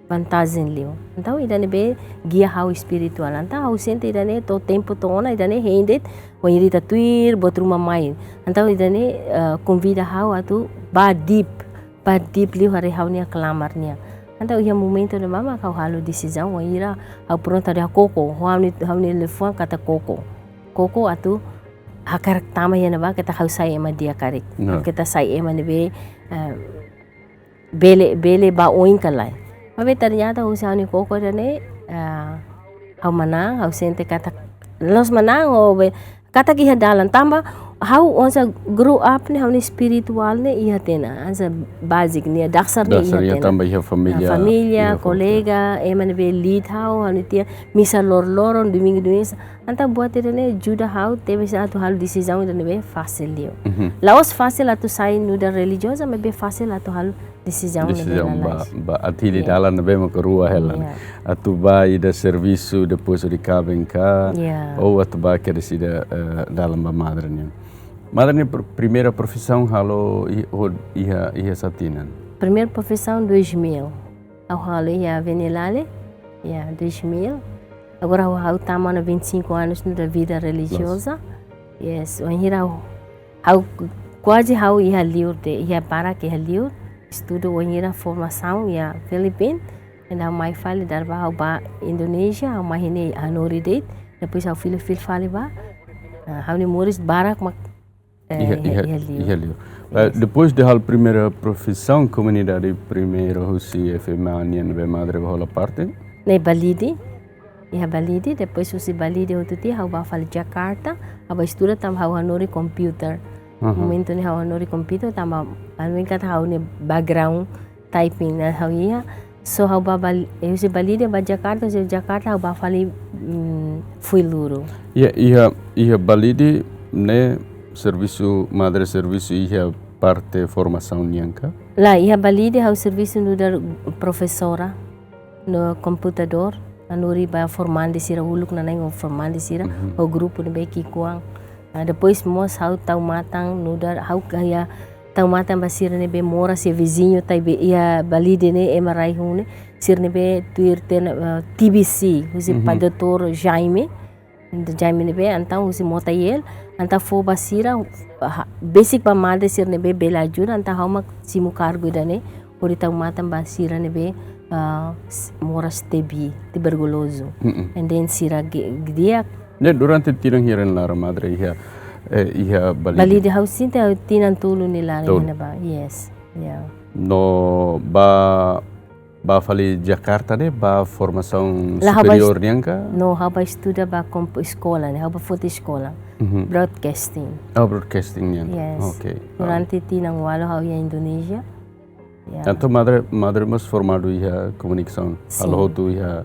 vantajen liu. Entaun ida-ne'ebé gia ha'u espirituál. Entaun ha'u sente ida-ne'e to'o tempu to'o ona ida-ne'e hein de'it, wainhira ita tuir buat ruma mai. Entaun ida-ne'e, eh, konvida ha'u atu bá deep, bá deep liu haree ha'u-nia klamar nian. Entaun iha momentu ne'ebá mak ha'u halo desizaun wainhira ha'u prontu atu dehan koko, ha'u-nia, ha'u-nia liafuan katak koko. Koko atu hakarak tama iha ne'ebá katak ha'u sai ema di'ak karik. Nah. Katak sai ema ne'ebé, eh, bele, bele bá oin ka lae. Maibé ternyata husi ha'u-nia koko ida-ne'e, ah, ha'u manán, ha'u sente katak la'ós manán, ou be, katak iha dalan tanba ha'u oinsá grow up ne'e ha'u-nia espirituál ne'e iha tiha ona, oinsá basic ne'e, dasar ne'e iha tiha ona. Dasar iha tanba iha família, ah, família, iha kolega, ema ne'ebé lead ha'u, ha'u-nia tia misa loroloron, domingu-domingu, entaun buat ida-ne'e ajuda ha'u tebes atu halo desizaun ida-ne'ebé fasil liu. Mhm. La'ós fasil atu sai nu'udar relijioza, maibé fasil atu halo desizaun ne'ebé lalais. Desizaun ba, ba atu hili dalan ne'ebé mak rua hela. Ya. Atu bá ida servisu depois de kaben ka, ya, ou atu bá kedas ida, eh, dalan ba madre nian. Madre nia pr-, primeira profisaun halo i-, ho-, iha, iha sá tinan? Primeira profisaun dois mil. Ha'u halo iha Venilale, iha dois mil. Agora ha'u, ha'u tama ona vinte e cinco anos nu'udar vida religiosa. Yes, wainhira ha'u, ha'u kuaze ha'u iha liur de'it, iha barak iha liur, estuda wainhira formasaun iha Filipina, entaun mai fali dala barak ha'u bá Indonézia, ha'u mai iha ne'e hanorin de'it, depois ha'u fila, fila fali bá, ah, ha'u-nia moris barak mak eh, iha, iha, iha liur. Iha liur. Eh, yes. Depois de halo primeira profisaun, komunidade primeira husi F M A nian ne'ebé madre bá hola parte? Ne'e Balide. Iha Balide, depois husi Balide hotu tiha, ha'u bá fali Jakarta, ha'u bá estuda tanba ha'u hanorin computer. Aha. Momentu ne'e ha'u hanorin computer, tanba ha'u-nia katak ha'u-nia background typing ne'e ha'u iha. So ha'u bá Bal-, eh, husi Balide bá Jakarta, husi Jakarta ha'u bá fali, mm, Fuiloro. Iha, iha, iha Balide ne'e servisu, madre servisu iha parte formasaun nian ka? Lae, iha Balide ha'u servisu nu'udar profesora no komputadór, hanorin ba formante sira uluk, nanain ho formante sira, mhm, ho grupu ne'ebé ki'ikoan. Ah, depois mós ha'u tau matan nu'udar, ha'u iha tau matan ba sira ne'ebé moras iha viziñu, tanba iha Balide ne'e ema rai hun ne'e, sira ne'ebé tuir tiha ona, eh, T B C, husi, mhm, Padetor Jaime, Jaime ne'ebé, entaun husi Motael, entaun fó ba sira, ha, besik ba madre sira ne'ebé bele ajuda, entaun ha'u mak simu kargu ida-ne'e, hodi tau matan ba sira ne'ebé, ah, s-, moras T B, tuberkulozu. Mm-mm. And then sira ge-, di'ak. Ne'e durante tinan hira nia laran madre iha, eh, iha Balide? Balide ha'u sente ha'u tinan tolu nia laran. Tolu. Iha ne'ebá, yes. Yeah. No bá, bá fali Jakarta ne'e, bá formasaun superiór nian ka? Lae, ha'u bá es-, no, ha'u bá estuda ba komp-, eskola ne'e, ha'u bá foti eskola. Mhm. Broadcasting. Oh, broadcasting nian. Yes. Oke. Durante tinan ualu ha'u iha Indonézia. Ya. Entaun madre, madre mós formadu iha komunikasaun. Sin. Halo hotu iha,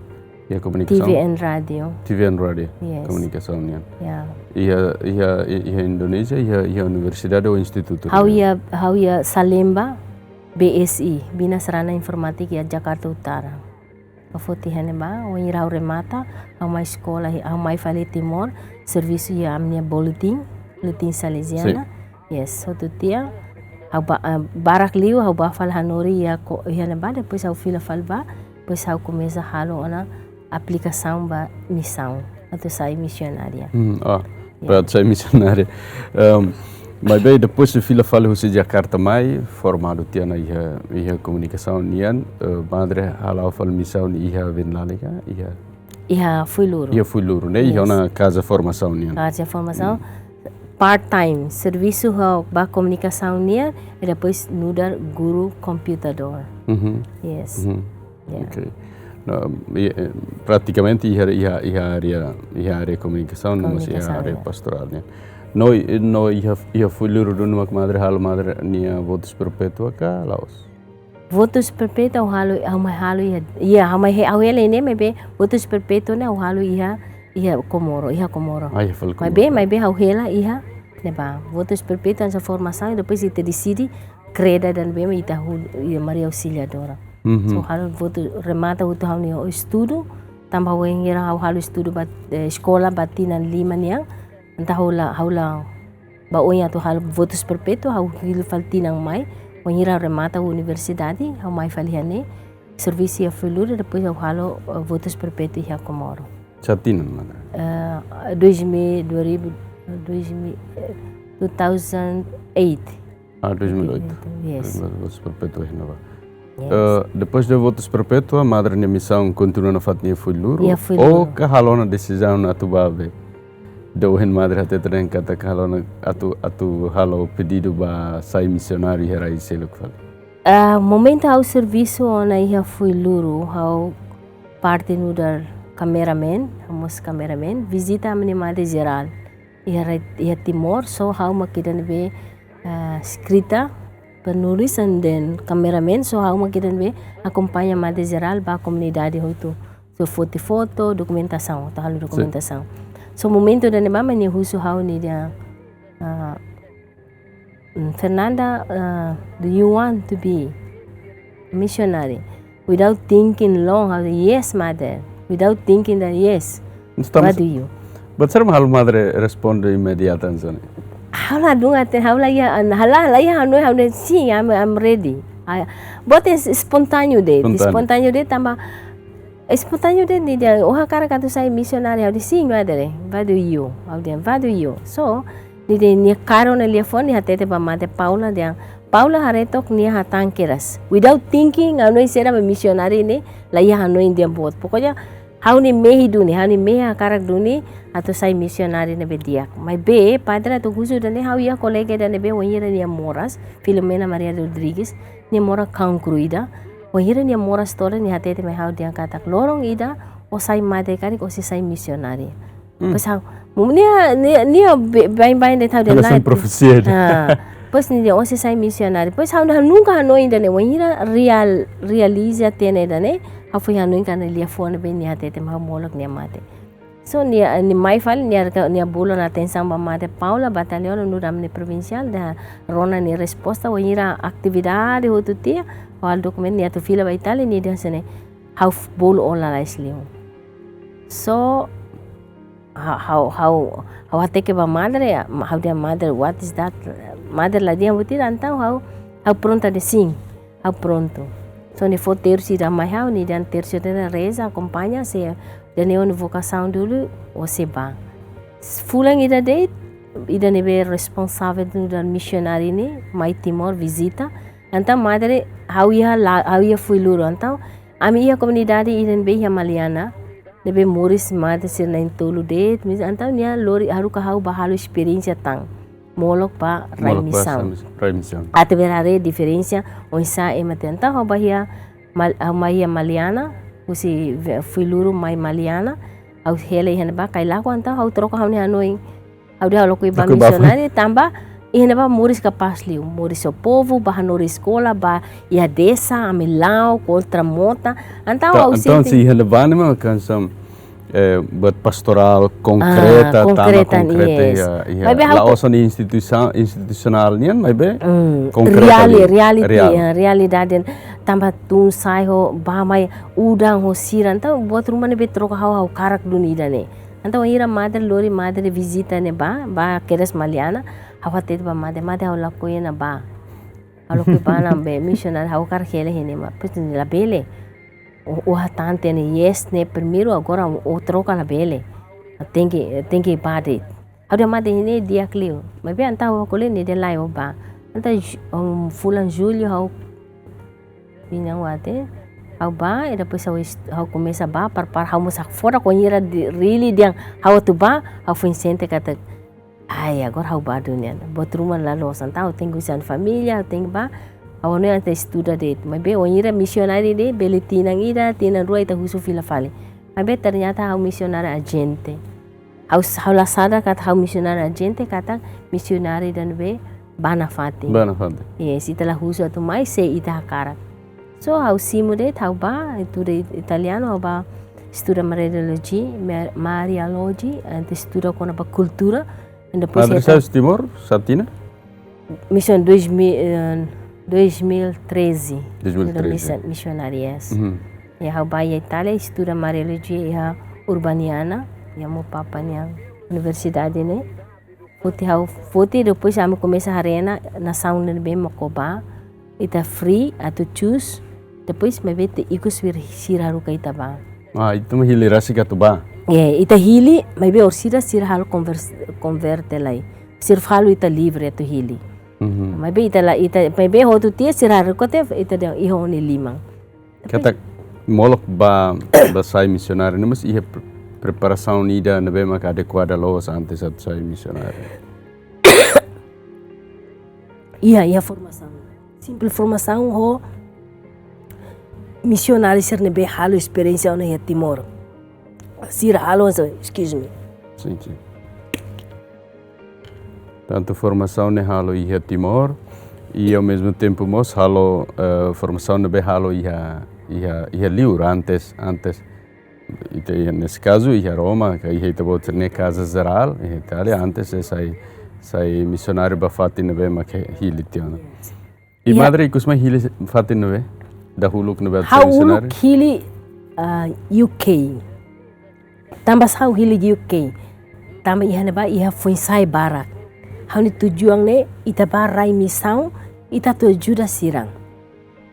iha komunikasaun? T V and radio. T V and radio. Yes. Komunikasaun nian. Ya. Iha, iha, iha Indonézia, iha, iha universidade ou institutu? Ha'u iha, ha'u iha Salemba, B S I, Bina Sarana Informátika iha Jakarta Utara. Ha'u foti iha ne'ebá, wainhira ha'u remata, ha'u mai eskola, ha'u mai fali Timor, servisu iha ami-nia boletin, Boletin Salesiana. Sin. Yes, hotu tiha, ha'u bá, ah, barak liu, ha'u bá fali hanorin iha ko-, iha ne'ebá, depois ha'u fila fali bá, depois ha'u komesa halo ona aplikasaun ba misaun, atu sai misionária. Hmm, ah, ya, para sai misionária. Ehm, maibé depois de fila fali husi Jakarta mai, formadu tiha ona iha, iha komunikasaun nian, eh, madre hala'o fali misaun iha Venilale ka, iha? Iha Fuiloro. Iha Fuiloro, ne'e? Yes. Iha ona kaza formasaun nian. Kaza formasaun. Hmm. Part time, servisu ha'u ba komunikasaun nian, e depois nu'udar guru komputadór. Mhm. Yes. Mhm. Ya. Oke. Ah, i, eh, pratikamente iha, iha, iha área, iha área komunikasaun, no mós iha Komunikasaun, área ya. pastorál, ne'e. No, no iha, iha Fuiloro duni mak madre halo madre nia votus perpétua ka la'ós? Votus perpétua ha'u halo, ha'u mai halo iha, iha, ha'u mai he, ha'u hela ne'e maibé votus perpétua ne'e ha'u halo iha, iha Komoro, iha Komoro. Ah, iha fali Komoro. Maibé, maibé ha'u hela iha ne'ebá. Votus perpétua hanesan formasaun, depois ita deside kreda ida-ne'ebé mak ita halo, iha Maria Auxiliadora. Mhm. So, ha'u votu remata hotu ha'u-nia estudu, tanba wainhira ha'u halo estudu ba, eh, eskola ba tinan lima nian, entaun ha'u la, ha'u la ba oin atu halo votus perpétua, ha'u hili fali tinan mai, wainhira remata universidade, ha'u mai fali iha ne'e, servisu iha Fuiloro, depois ha'u halo, eh, votus perpétua iha Komoro. Sá tinan, madre? Eh, dois mil, dua ribu, dois mil, eh, two thousand eight. Ah, dois mil e oito. Yes. Votus perpétua iha ne'ebá. Yes. Eh, depois de votus perpétua, madre nia misaun kontinua nafatin iha Fuiloro? Iha Fuiloro. Ou ka halo ona desizaun atu bá be? Ida ohin madre hateten katak halo ona atu, atu halo pedidu ba sai misionáriu iha rai seluk fali. Ah, momentu ha'u servisu ona iha Fuiloro, ha'u parte nu'udar kameramen, ha'u mós kameramen, vizita ami-nia madre jerál iha rai, iha Timor, so ha'u mak ida-ne'ebé, ah, eskrita, penulis and then kameramen, so ha'u mak ida-ne'ebé akompaña madre jerál ba komunidade hotu. So foti foto, dokumentasaun, atu halo Sin. dokumentasaun. So momentu ida-ne'ebá mak nia husu ha'u nia dehan, ah, "Mm, Fernanda, uh, do you want to be missionary?" Without thinking long, I said, "Yes, mother." Without thinking that, "Yes." Estamos What do you? But saida mak halo madre responde imediata hanesan ne'e? Ha'u la dun aten, ha'u la iha, ha'u la, la iha, ha'u la, ha'u la, "Sim, I'm, I'm ready." I, but it's spontaneous de'it, Spontaneous. spontaneous de'it tanba Espontáneu de'it, nia dehan, "Ó hakarak atu sai misionáriu?" Ha'u dehan, "Sim, madre, vado eu." Ha'u dehan, "Vado eu." So, nia dehan, nia kaer ona liafuan, nia hatete ba madre Paula, dehan, "Paula haree took nia hatán kedas." Without thinking, ha'u hanoin saida mak misionáriu ne'e, la iha hanoin di'ak boot. Pokoknya, ha'u-nia mehi duni, ha'u-nia mehi hakarak duni, atu sai misionáriu ne'ebé di'ak. Maibé, padre atu husu ida-ne'e, ha'u iha kolega ida-ne'ebé, wainhira nia moras, Filomena Maria Rodrigues, nia moras Kankruida, wainhira nia moras todan nia hatete mai ha'u dehan katak loron ida, ó sai madre karik ó sei sai misionária. Hmm. Depois ha'u, mu-, nia, nia, nia be-, baibain de'it ha'u dehan Ela sem lae. profesia. Ah, depois nia dehan ó sei sai misionária. Depois ha'u nunka hanoin ida-ne'e, wainhira real, realiza tiha ona ida-ne'e, ha'u foin hanoin katak liafuan ne'ebé nia hatete mai ha'u molok nia mate. So, nia, nia mai fali, nia reka, nia bolu ona atensaun ba madre Paula, Batalhão, nu'udar ami-nia provincial, dehan rona nia resposta, wainhira atividade hotu tiha, ha'u halo dokumentu, nia atu fila ba Itália, nia dehan hanesan ne'e, ha'u f-, bolu ó lalais liu. So, ha-, ha'u, ha'u, ha'u hateke ba madre, ha'u dehan madre, "What is that?" Madre la dehan buat ida, entaun ha'u, ha'u pronta dehan sim. Ha'u prontu. So, nia fó tersu ida mai ha'u, nia dehan tersu ida-ne'e reza, akompaña, se ida-ne'e ó-nia vokasaun dulu, ó sei bá. Fulan ida de'it, ida ne'ebé responsavel nu'udar misionáriu ne'e, mai Timor vizita. Entaun madre, ha'u iha la, ha'u iha Fuiloro. Entaun, ami iha komunidade ida ne'ebé iha Maliana, ne'ebé moris madre sira na'in-tolu de'it, mis-, entaun nia lori haruka ha'u bá halo esperiénsia tan. Molok ba rai Molok ba misaun. Rai misaun. Atu bele haree diferensa oinsá ema atu. Entaun ha'u bá iha Mal-, ha'u mai iha Maliana, husi ve-, Fuiloro mai Maliana, ha'u hela iha ne'ebá, Cailaco, entaun ha'u troka ha'u-nia hanoin. Ha'u dehan ha'u lakohi bá Lakohi bá misionáriu, tanba iha ne'ebá moris kapás liu, moris ho povu, bá hanorin eskola, bá iha desa, ami la'o, kontra mota. Entaun Ta-, ha'u entaun sente se iha ne'ebá ne'e mak hanesan, eh, buat pastorál konkreta, Ah, tama konkreta, konkreta, yes. iha, iha. Maibé ha'u la'ós hanesan instituisaun, institusionál nian, maibé Mm, konkreta reali-, liu. reality, Reál. eh, realidade. Tanba tun-sa'e ho, bá mai, udan ho sira. Entaun buat ruma ne'ebé troka ha'u, ha'u hakarak duni ida-ne'e. Entaun wainhira madre lori, madre vizita ne'ebá, bá kedas Maliana, ha'u hatete ba madre, "Madre, ha'u lakohi ona bá. Ha'u lakohi bá ona be misionáriu, ha'u hakarak hela iha ne'e." Maibé depois nia dehan labele. Ó, ó hatán tiha ona yes ne'e primeiru, agora ó troka labele. Tenke, tenke bá de'it. Ha'u dehan madre, ne'e di'ak liu. Maibé entaun ha'u ko'alia, nia dehan lae, ó bá. Entaun ju-, um, fulan jullu ha'u, minang wate. Ha'u bá, i depois ha'u est-, ha'u komesa bá, par, par, ha'u mós hakfodak wainhira dehan, really dehan, ha'u atu bá, ha'u foin sente katak, "Ai, agora ha'u bá duni." Buat ruma la loos, entaun ha'u tenke husu família, ha'u tenke bá. Ha'u hanoin atu estuda de'it. Maibé wainhira misionáriu de'it, bele tinan ida, tinan rua ita husu fila fali. Maibé ternyata ha'u misionáriu ajente. Ha'u, ha'u la sadar katak ha'u misionáriu ajente, katak misionáriu ida ne'ebé bá nafatin. Bá nafatin. Yes, ita la husu atu mai se ita hakarak. So, ha'u simu de'it, ha'u bá, estuda italianu, ha'u bá estuda Mariologia, Mar-, Mariologia, entaun estuda kona-ba kultura, e depois Madre ita sai husi Timor, sá tinan? Misaun dois mil, eh, dois mil e treze. Dois mil e treze. Misa-, misionárias. Uhum. I ha'u bá iha Itália, estuda Mariologia iha Urbaniana, iha Mama Papa nia universidade ne'e. Foti ha'u, foti depois ami komesa haree ona nasaun ne'ebé mak bá, ita free atu choose, depois maibé ita ikus sira, sira haruka ita bá. Ah, ita mak hili rasik atu bá. Ye, ita hili, maibé orsida sira halo konvers-, konverte lai. Sira fó halo ita livre atu hili. Mhm. Maibé ita la, ita, maibé hotu tiha sira haruka tiha, ita dehan iha ó-nia liman. Katak molok bá, bá sai misionáriu, ne'e mós iha pre-, preparasaun ida ne'ebé maka adekuada loos antes atu sai misionáriu? Iha, iha formasaun. Simples formasaun ho misionáriu sira ne'ebé halo esperiénsia ona iha Timor. Sira halo, excuse me. Sin, sin. Tantu formasaun ne'e halo iha Timor, i ao mesmo tempo mós halo, eh, formasaun ne'ebé halo iha, iha, iha liur antes, antes. Ita iha, nesse caso, iha Roma, ka iha ita-boot sira-nia Casa Geral, iha Itália, antes de sai, sai misionáriu bá fatin ne'ebé mak hili tiha ona. I Iha madre ikus mai hili fatin ne'ebé? Dahuluk ne'ebé atu sai misionáriu? Ha'u uluk hili, ah, U K. Tanba sá ha'u hili U K? Tanba iha ne'ebá iha foin-sa'e barak. Ha'u-nia tujuan ne'e, ita bá rai misaun, ita atu ajuda sira.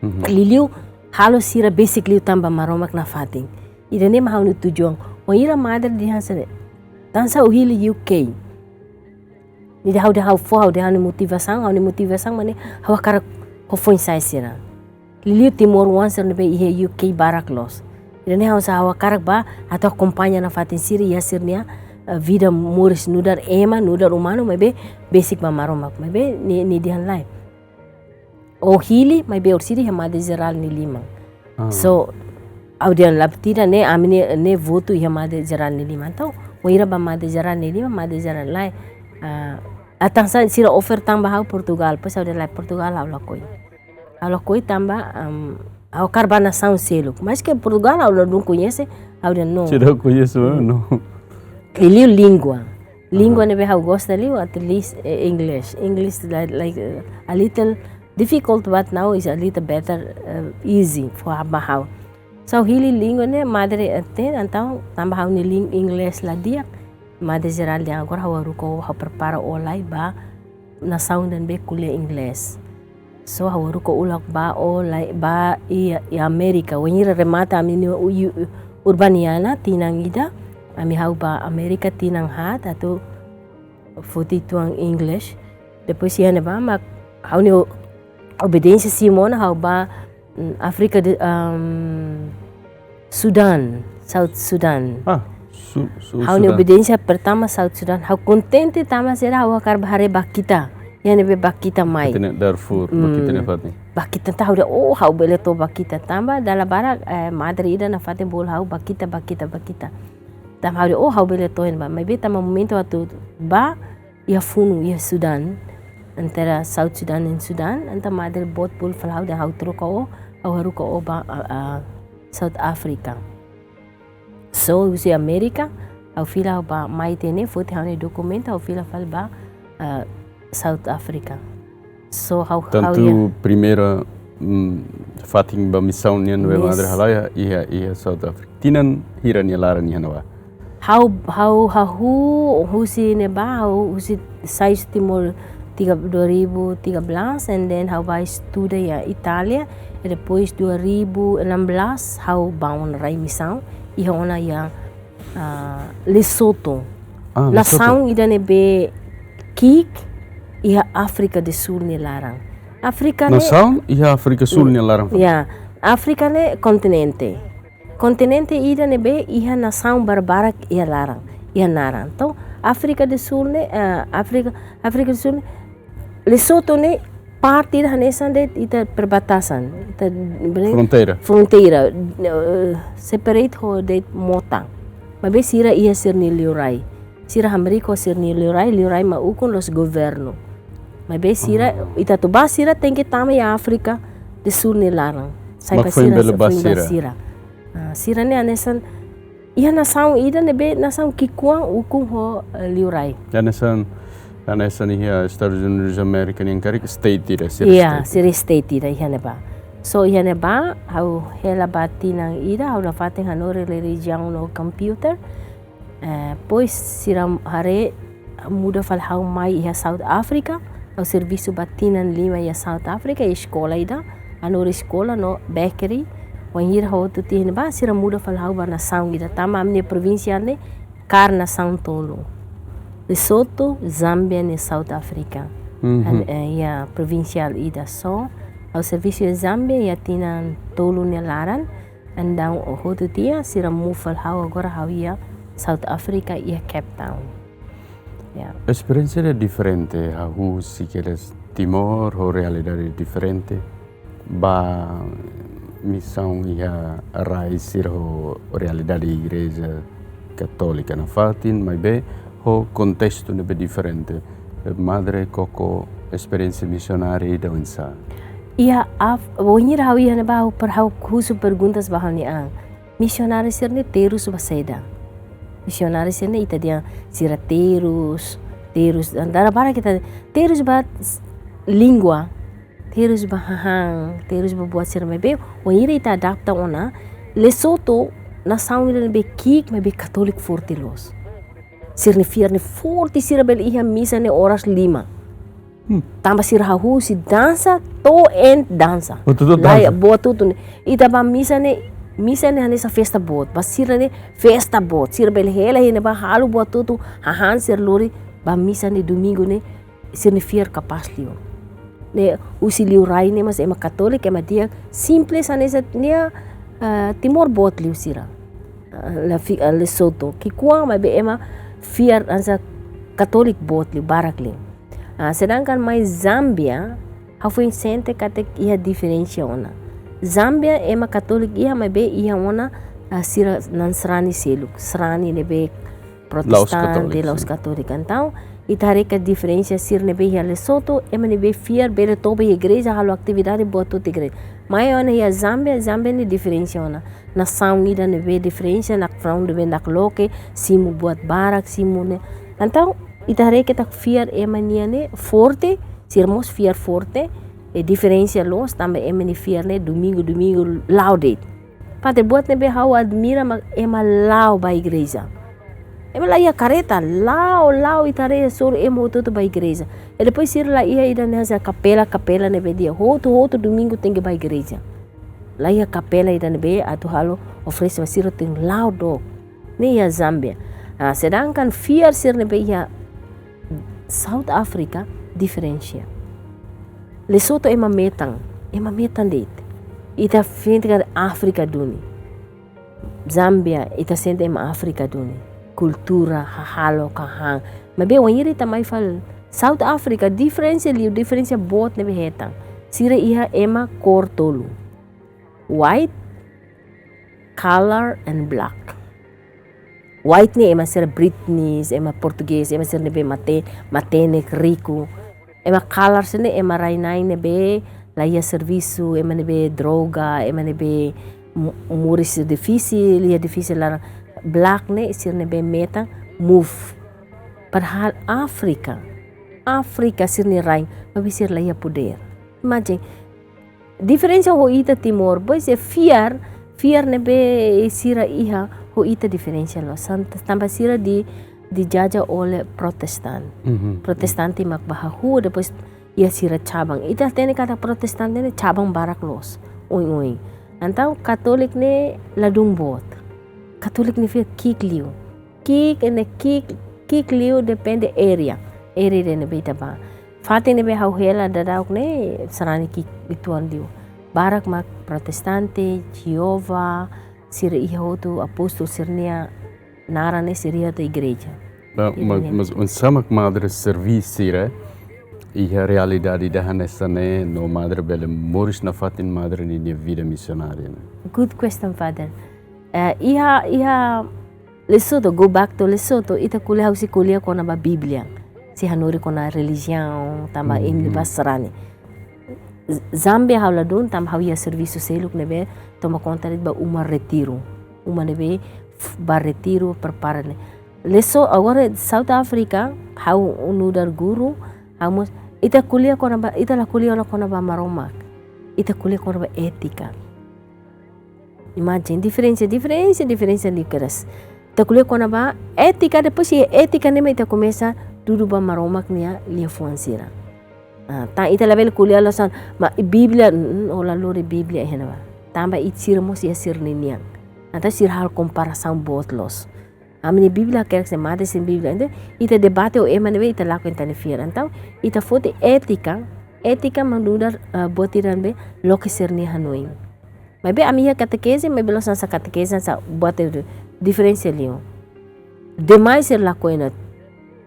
Mhm. Liuliu, halo sira besik liután ba Maromak nafatin. Ida-ne'e mak ha'u-nia tujuan. Wainhira madre dehan hanesan ne'e, tansá ó hili U K? Ne'e dehan ha'u dehan ha'u fó, ha'u dehan ha'u-nia motivasaun, ha'u-nia motivasaun mak ne'e ha'u hakarak ho foin-sa'e sira. Liuliu timoroan sira ne'ebé iha U K barak loos. Ida-ne'e ha'u hanesan ha'u hakarak bá atu akompaña nafatin sira iha sira-nia, eh, vida moris nu'udar ema, nu'udar umanu, maibé besik ba Maromak, maibé nia, nia dehan lae. Ó hili, maibé orsida iha Madre Geral nia liman. Ah. So, ha'u dehan labele, ne'e, ami ne'e, ne'e votu iha Madre Geral nia liman. Entaun, wainhira bá Madre Geral nia liman, Madre Geral lae, ah, ah, tansá sira offer tan ba ha'u Portugal, depois ha'u dehan lae Portugal ha'u lakohi. Ha'u lakohi tanba, am, ha'u hakarak bá nasaun seluk. Maske Portugal ha'u ladún koñese, ha'u dehan no. Sira koñese, no. Liuliu língua. Língua Aha. ne'ebé ha'u gosta liu, at least, eh, English. English, like, like, eh, a little difficult, but now is a little better, eh, easy for ba ha'u. So, hili língua ne'e, madre, eh, te, entaun, tanba ha'u-nia lin-, English la di'ak, Madre Geral dehan agora ha'u haruka ó, ha'u prepara ó lai ba nasaun ida ne'ebé ko'alia English. So, ha'u haruka ó uluk bá, ó lai, bá iha, iha Amérika. Wainhira remata ami-nia u-, u-, Urbaniana, tinan ida, ami ha'u bá Amérika tinan haat, atu foti uitoan English. Depois iha ne'ebá mak ha'u-nia o-, obediénsia simu ona ha'u bá, mm, Áfrika de, um, Sudan, South Sudan. Ah, Su-, Su-, Ha'u-nia Sudan. Obediénsia pertama South Sudan. Ha'u kontente tanba sira ha'u hakarak bá haree Bakita. Iha ne'ebé Bakita mai. Bakita ne'e Darfur, Hmm. Bakita ne'e fatin. Bakita entaun ha'u dehan, oh, ha'u bele to'o Bakita. Tanba dala barak, eh, madre ida nafatin bolu ha'u Bakita, Bakita, Bakita. Tanba ha'u dehan, oh, ha'u bele to'o iha ne'ebá. Maibé tanba momentu atu bá, iha funu, iha Sudan, antara South Sudan and Sudan, entaun madre boot bolu fali ha'u dehan ha'u troka ó, ha'u haruka ó bá, ah, ah, South Africa. So, husi Amérika, ha'u fila ha'u bá mai tiha ne'e, foti ha'u-nia dokumentu, ha'u fila fali bá, ah, South Africa. So, ha'u, ha'u Tantu iha primeira, mm, fatin ba misaun nian ne'ebé Yes. madre halai iha, iha South Africa. Tinan hira nia laran iha ne'ebá? Ha'u, ha'u, ha'u husi ne'ebá, ha'u husi sai husi Timor tiga, dua ribu tiga belas, and then ha'u bá estuda iha Itália, e depois dua ribu enam belas, ha'u bá ona rai misaun, iha ona iha, ah, Lesotho. Ah, Lesotho. Nasaun ida ne'ebé ki'ik iha Áfrika do Sul nia laran. Áfrika ne'e Nasaun iha Áfrika Sul nia laran. Ya, Áfrika ne'e kontinente. Kontinente ida ne'ebé iha nasaun barbarak iha laran, iha naran. Entaun, Áfrika do Sul ne'e, eh, Áfrika, Áfrika do Sul ne'e, Lesotho ne'e parte ida hanesan de'it ita perbatasan, ita bele Fronteira. fronteira, eh, separate ho de'it mota. Maibé sira iha sira-nia liurai. Sira hamriik ho sira-nia liurai, liurai mak ukun loos governu. Maibé sira, ita atu bá sira tenke tama iha Áfrika do Sul nia laran. Sai Mak ba foin sira, bele bá foin ba sira. sira. Ah, sira ne'e hanesan iha nasaun ida ne'ebé nasaun ki'ikoan ukun ho, eh, liurai. Hanesan, hanesan iha Estados Unidos Amérika nian karik state ida, sira Iya, state. sira state ida iha ne'ebá. So iha ne'ebá, ha'u hela ba tinan ida, ha'u nafatin hanorin relijiaun no computer. Eh, depois sira haree muda fali ha'u mai iha South Africa, ha'u servisu ba tinan lima iha South Africa, iha eskola ida, hanorin eskola no bakery, wainhira ha'u hotu tiha iha ne'ebá, sira muda fali ha'u ba nasaun ida, tanba ami-nia provinsiál ne'e kaer nasaun tolu. Lesotho, Zambia, no South Africa. Mhm. An-, eh, iha provinsiál ida so. Ha'u servisu iha Zambia, iha tinan tolu nia laran. Entaun hotu tiha, sira move fali ha'u agora ha'u iha South Africa, iha Cape Town. Ya. Esperiénsia ida diferente, hahú husi kedas Timor, ho realidade diferente. Ba misaun iha rai sira ho realidade igreja katólika nafatin, maibé ho kontestu ne'ebé diferente. Madre, koko esperiénsia misionária ida oinsá? Iha af-, wainhira ha'u iha ne'ebá ha'u per-, ha'u husu perguntas ba ha'u-nia an. Misionáriu sira-ne'e terus ba saida? Misionáriu sira-ne'e ita dehan sira terus, terus, antara barak ita terus ba s-, língua, terus ba hahán, terus ba buat sira maibé, wainhira ita adapta ona, Lesotho, nasaun ida ne'ebé ki'ik, maibé katóliku forte loos. Sira-nia fiar ne'e forte, sira bele iha misa ne'e oras lima. Hmm. Tanba sira hahú husi dansa, to'o en dansa. Buat hotu-hotu Lae, dansa. buat hotu-hotu ne'e. Ita ba misa ne'e, misa ne'e hanesan festa boot. Ba sira ne'e festa boot. Sira bele hela iha ne'ebá halo buat hotu-hotu, hahán sira lori ba misa ne'e domingu ne'e, sira-nia fiar kapás liu. Ne'e husi liurai ne'e mas ema katóliku, ema di'ak simples hanesan nia, eh, Timor boot liu sira. Eh, la fi-, eh, Lesotho. Ki'ikoan maibé ema fiar hanesan katóliku boot liu, barak liu. Ah, sedangkan mai Zambia, ha'u foin sente katak iha diferensa ona. Zambia ema katóliku iha maibé iha ona, ah, sira-nia sarani seluk, sarani ne'ebé protestante, katóliku, la'ós sin. Katóliku. Entaun, ita haree katak diferensa sira ne'ebé iha Lesotho, ema ne'ebé fiar bele toba iha igreja, halo atividade boot hotu iha igreja. Mai ona iha Zambia, Zambia ne'e diferensa ona. Nasaun ida ne'ebé diferensa, nakfrau ne'ebé nakloke, simu buat barak, simu ne'e. Entaun, ita haree katak fiar ema nian ne'e forte, sira mós fiar forte, e diferensa loos, tanba ema nia fiar ne'e domingu, domingu la'o de'it. Fatin buat ne'ebé ha'u admira mak ema la'o ba igreja. Ema la iha kareta, la'o, la'o ita haree hasoru ema hotu-hotu ba igreja. E depois sira la iha ida ne'e hanesan kapela, kapela ne'ebé di'ak hotu, hotu domingu tenke ba igreja. La iha kapela ida ne'ebé atu halo oferese ba sira tenke la'o dook. Ne'e iha Zambia. Ah, sedangkan fiar sira ne'ebé iha South Africa diferensa. Lesotho ema metan, ema metan de'it. Ita sente katak Áfrika duni. Zambia, ita sente ema Áfrika duni. Kultura, hahalok, hahán. Maibé wainhira ita mai fali South Africa, diferensa liu, diferensa boot ne'ebé hetan. Sira iha ema kór tolu. White, color and black. White ne'e ema sira Britney, ema portugés, ema sira ne'ebé mate-, matenek, riku. Ema color sira ne'e ema rai-na'in ne'ebé la iha servisu, ema ne'ebé droga, ema ne'ebé mu-, moris difisil, iha difisil laran. Black ne'e sira ne'ebé metan, move. Padahal Áfrika, Áfrika sira-nia rain, maibé sira la iha podér. Imajina, diferensa ho ita Timor, pois é fiar, fiar ne'ebé sira iha ho ita diferensa loos. San-, tanba sira di, dijaja oleh protestan. Mhm. Protestante mak ba hahú, depois iha sira cabang. Ita hatene katak protestante ne'e cabang barak loos. Oin-oin. Entaun katóliku ne'e ladún boot. Katóliku ne'e fiar ki'ik liu. Ki'ik ne'e ki'ik, ki'ik liu depende área. Área ida ne'ebé ita bá. Fatin ne'ebé ha'u hela daudauk ne'e sarani ki'ik uitoan liu. Barak mak protestante, Jeova, sira iha hotu apóstolu sira-nia naran ne'e sira iha hotu igreja. Ba, Ida ma, ne'e. Mas oinsá mak madre serví sira, iha realidade ida hanesan ne'e no madre bele moris nafatin madre ninia vida misionária ne'e? Good question, Father. Eh, iha, iha Lesotho, go back to Lesotho, ita ko'alia, ha'u sei ko'alia kona-ba Bíblia. Sei hanorin kona relijiaun, tanba Mhm. imi bá sarani. Z-, Zambia ha'u ladún, tanba ha'u iha servisu seluk ne'ebé toma konta de'it ba uma retiru. Uma ne'ebé f-, ba retiru, prepara ne'e. Lesotho, agora South Africa, ha'u nu'udar guru, ha'u mós, ita ko'alia kona-ba, ita la ko'alia ona kona-ba Maromak. Ita ko'alia kona-ba étika. Imagine, diferensa, diferensa, diferensa liu kedas. Ita ko'alia kona-ba étika, depois iha étika ne'e mak ita komesa dudu ba Maromak nia liafuan sira. Ah, tan ita labele ko'alia loos ona, ma Bíblia, mm, mm, ó la lori Bíblia iha ne'ebá. Tanba ita sira mós iha sira-ninian. Entaun sira halo komparasaun boot loos. Ami-nia Bíblia hakerek, se madre sira-nia Bíblia. Entaun, ita debate ho ema ne'ebé ita lakohi ita-nia fiar. Entaun, ita foti étika, étika mak nu'udar, ah, buat ida ne'ebé loke sira-nia hanoin. Maibé ami iha katekeze, maibé loos hanesan katekeze hanesan buat ida diferensa liu. Demais sira lakohi ona.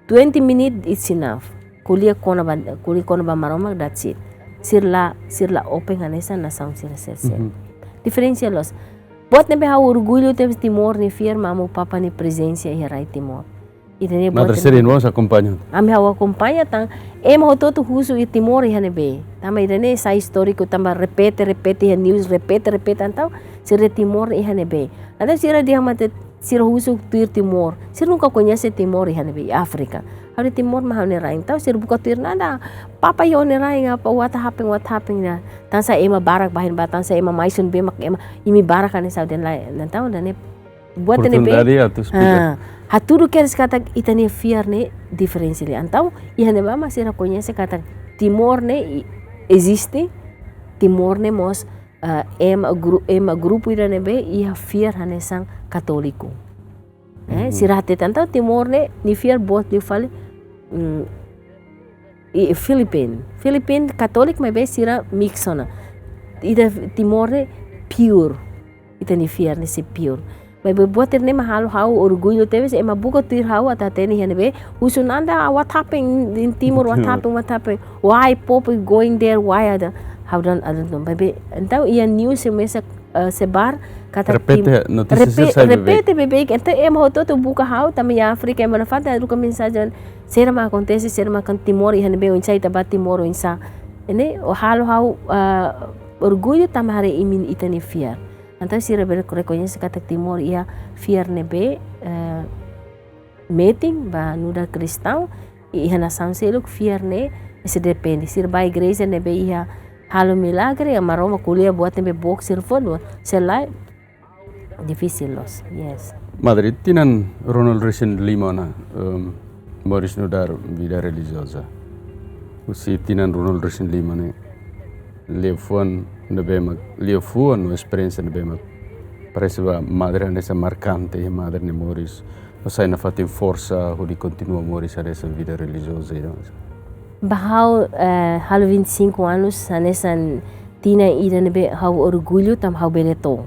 Twenty minutes is enough. Ko'alia kona-ba, ko'alia kona-ba Maromak, that's it. Sira la, sira la open hanesan nasaun sira seluk. Mhm. Diferensa loos. Buat ne'ebé ha'u orgullu tebes Timor nia fiar, mamu papa nia prezensa iha rai Timor. Ida-ne'e buat Madre ne'ebé sira-nia akompaña. Ami ha'u akompaña tan, ema hotu-hotu husu iha Timor iha ne'ebé. Tanba ida-ne'e sai istóriku, tanba repete, repete iha news, repete, repete, entaun sira Timor iha ne'ebé. Entaun sira dehan katak sira husu tuir Timor. Sira nunka koñese Timor iha ne'ebé, Áfrika. Ha'u dehan Timor mak ha'u-nia rain. Entaun sira buka tuir nada. Papa iha ó-nia rain, apa, what happened, what happened ne'e. Tansá ema barak bá iha ne'ebá, tansá ema mai sun be mak ema, imi barak hanesan dehan lae. Entaun ida-ne'e buat ne'ebé. Oportunidade atu esplika. Ah, hatudu kedas katak ita-nia fiar ne'e diferensa liu. Entaun, iha ne'ebá mak sira koñese katak Timor ne'e i-, eziste, Timor ne'e mós, ah, ema gru-, ema grupu ida ne'ebé iha fiar hanesan katóliku. Eh, Mhm. sira hatete entaun Timor ne'e, nia fiar boot liu fali, mm, i Filipin. Filipin katóliku maibé sira mix ona. Ida Timor ne'e pure. Ita-nia fiar ne'e sei pure. Maibé buat ida-ne'e mak halo ha'u orgullu tebes, ema buka tuir ha'u atu hatene iha ne'ebé. Husu nada, what happened in Timor, what Timor. happened, what happened? Why Pope going there? Why ada? Ha'u dehan, I don't know. Maibé, entaun iha news sei komesa, eh, sebar, katak Repete Tim-, notísia repe-, sira sai beibeik. repete beibeik. Entaun ema hotu-hotu buka ha'u, tanba iha Áfrika, ema nafatin haruka mensajen. Saida mak akontese, saida mak akontese Timor, iha ne'ebé oinsá ita bá Timor, oinsá. Ne'e, o halo ha'u, ah, orgullu tanba haree imi ita-nia fiar. Entaun sira bele rekoñese katak Timor iha fiar ne'ebé, eh, metin ba nu'udar kristaun, i iha nasaun seluk fiar ne'e sei depende. Sira bá igreja ne'ebé iha halo milagre, iha Maromak ko'alia buat ne'ebé book sira fó, no, se lae, difisil loos, yes. Madre, tinan ruanulu-resin-lima ona, em, moris nu'udar vida relijioza. Husi tinan ruanulu-resin-lima ne'e, liafuan ne'ebé mak, liafuan no esperiénsia ne'ebé mak parese ba madre hanesan markante iha madre nia moris, no sai nafatin forsa hodi kontinua moris hanesan vida relijioza ida? Ba ha'u, eh, halo vinte e cinco anos, hanesan tinan ida ne'ebé ha'u orgullu tanba ha'u bele to'o.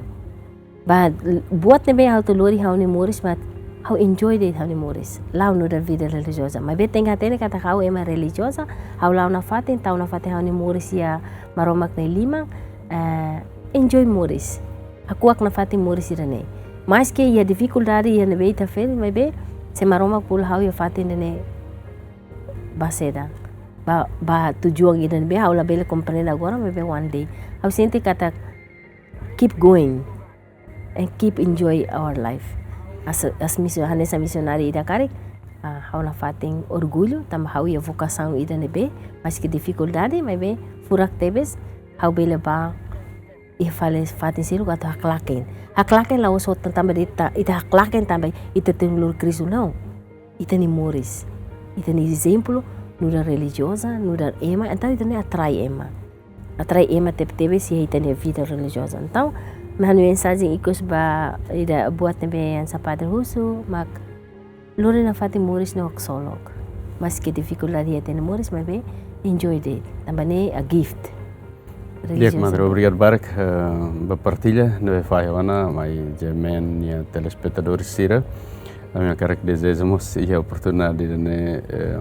Ba, buat ne'ebé ha'u atu lori ha'u-nia moris, but ha'u enjoy de'it ha'u-nia moris. La'o nu'udar vida relijioza. Maibé tenke hatene katak ha'u ema relijioza, ha'u la'o nafatin, tau nafatin ha'u-nia moris iha Maromak nia liman, eh, enjoy moris. Hakuak nafatin moris ida-ne'e. Maske iha difikuldade iha ne'ebé ita feel, maibé se Maromak bolu ha'u iha fatin ida-ne'e bá saida. Ba, ba tujuan ida ne'ebé ha'u labele komprende agora, maibé one day. Ha'u sente katak keep going and keep enjoy our life. As, as misio-, hanesan misionáriu ida karik, ah, ha'u nafatin orgullu, tanba ha'u iha vokasaun ida ne'ebé, maske difikuldade, maibé furak tebes, ha'u bele bá iha fali fatin seluk atu haklaken. Haklaken la'ós hotu tanba de'it ita, ita haklaken tanba ita tenke lori Kristu, não. Ita-nia moris, ita-nia ezemplu, nu'udar relijioza, nu'udar ema, entaun ita-nia atrai ema. Atrai ema tebetebes iha ita-nia vida relijioza. Entaun, ha'u-nia mensajen ikus ba ida buat ne'ebé hanesan Padre husu, mak lori nafatin moris ne'e ho ksolok. Maske difikuldade iha ita-nia moris, maibé enjoy de'it. Tanba ne'e a gift. Di'ak, relijioza. Madre, obrigadu barak, eh, ba partilla ne'ebé fahe ona mai Jemen nia telespetadór sira. Ami hakarak dezeja mós iha oportunidade ida-ne'e, eh,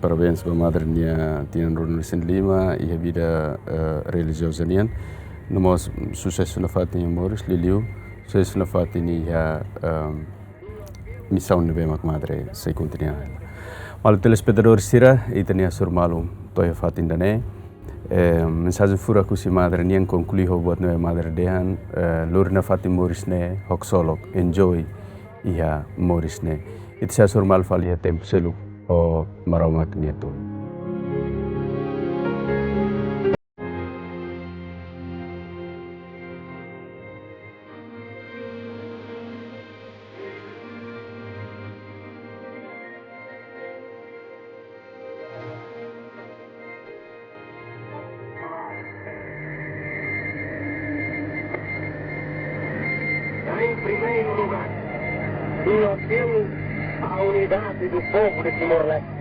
Parabéns ba madre nia tinan ruanulu-resin-lima iha vida, eh, relijioza nian. No mós susesu nafatin iha moris, liuliu susesu nafatin iha, ehm, misaun ne'ebé mak madre sei kontinua hela. Maluk telespetadór sira, ita-nia hasoru malu to'o iha fatin ida-ne'e. Eh, mensajen furak husi madre nian konklui ho buat ne'ebé madre dehan, eh, lori nafatin moris ne'e ho ksolok, enjoy iha moris ne'e. Ita sei hasoru malu fali iha tempu seluk, ho Maromak nia tulun. Em primeiro lugar, um apelo à unidade do povo de Timor-Leste.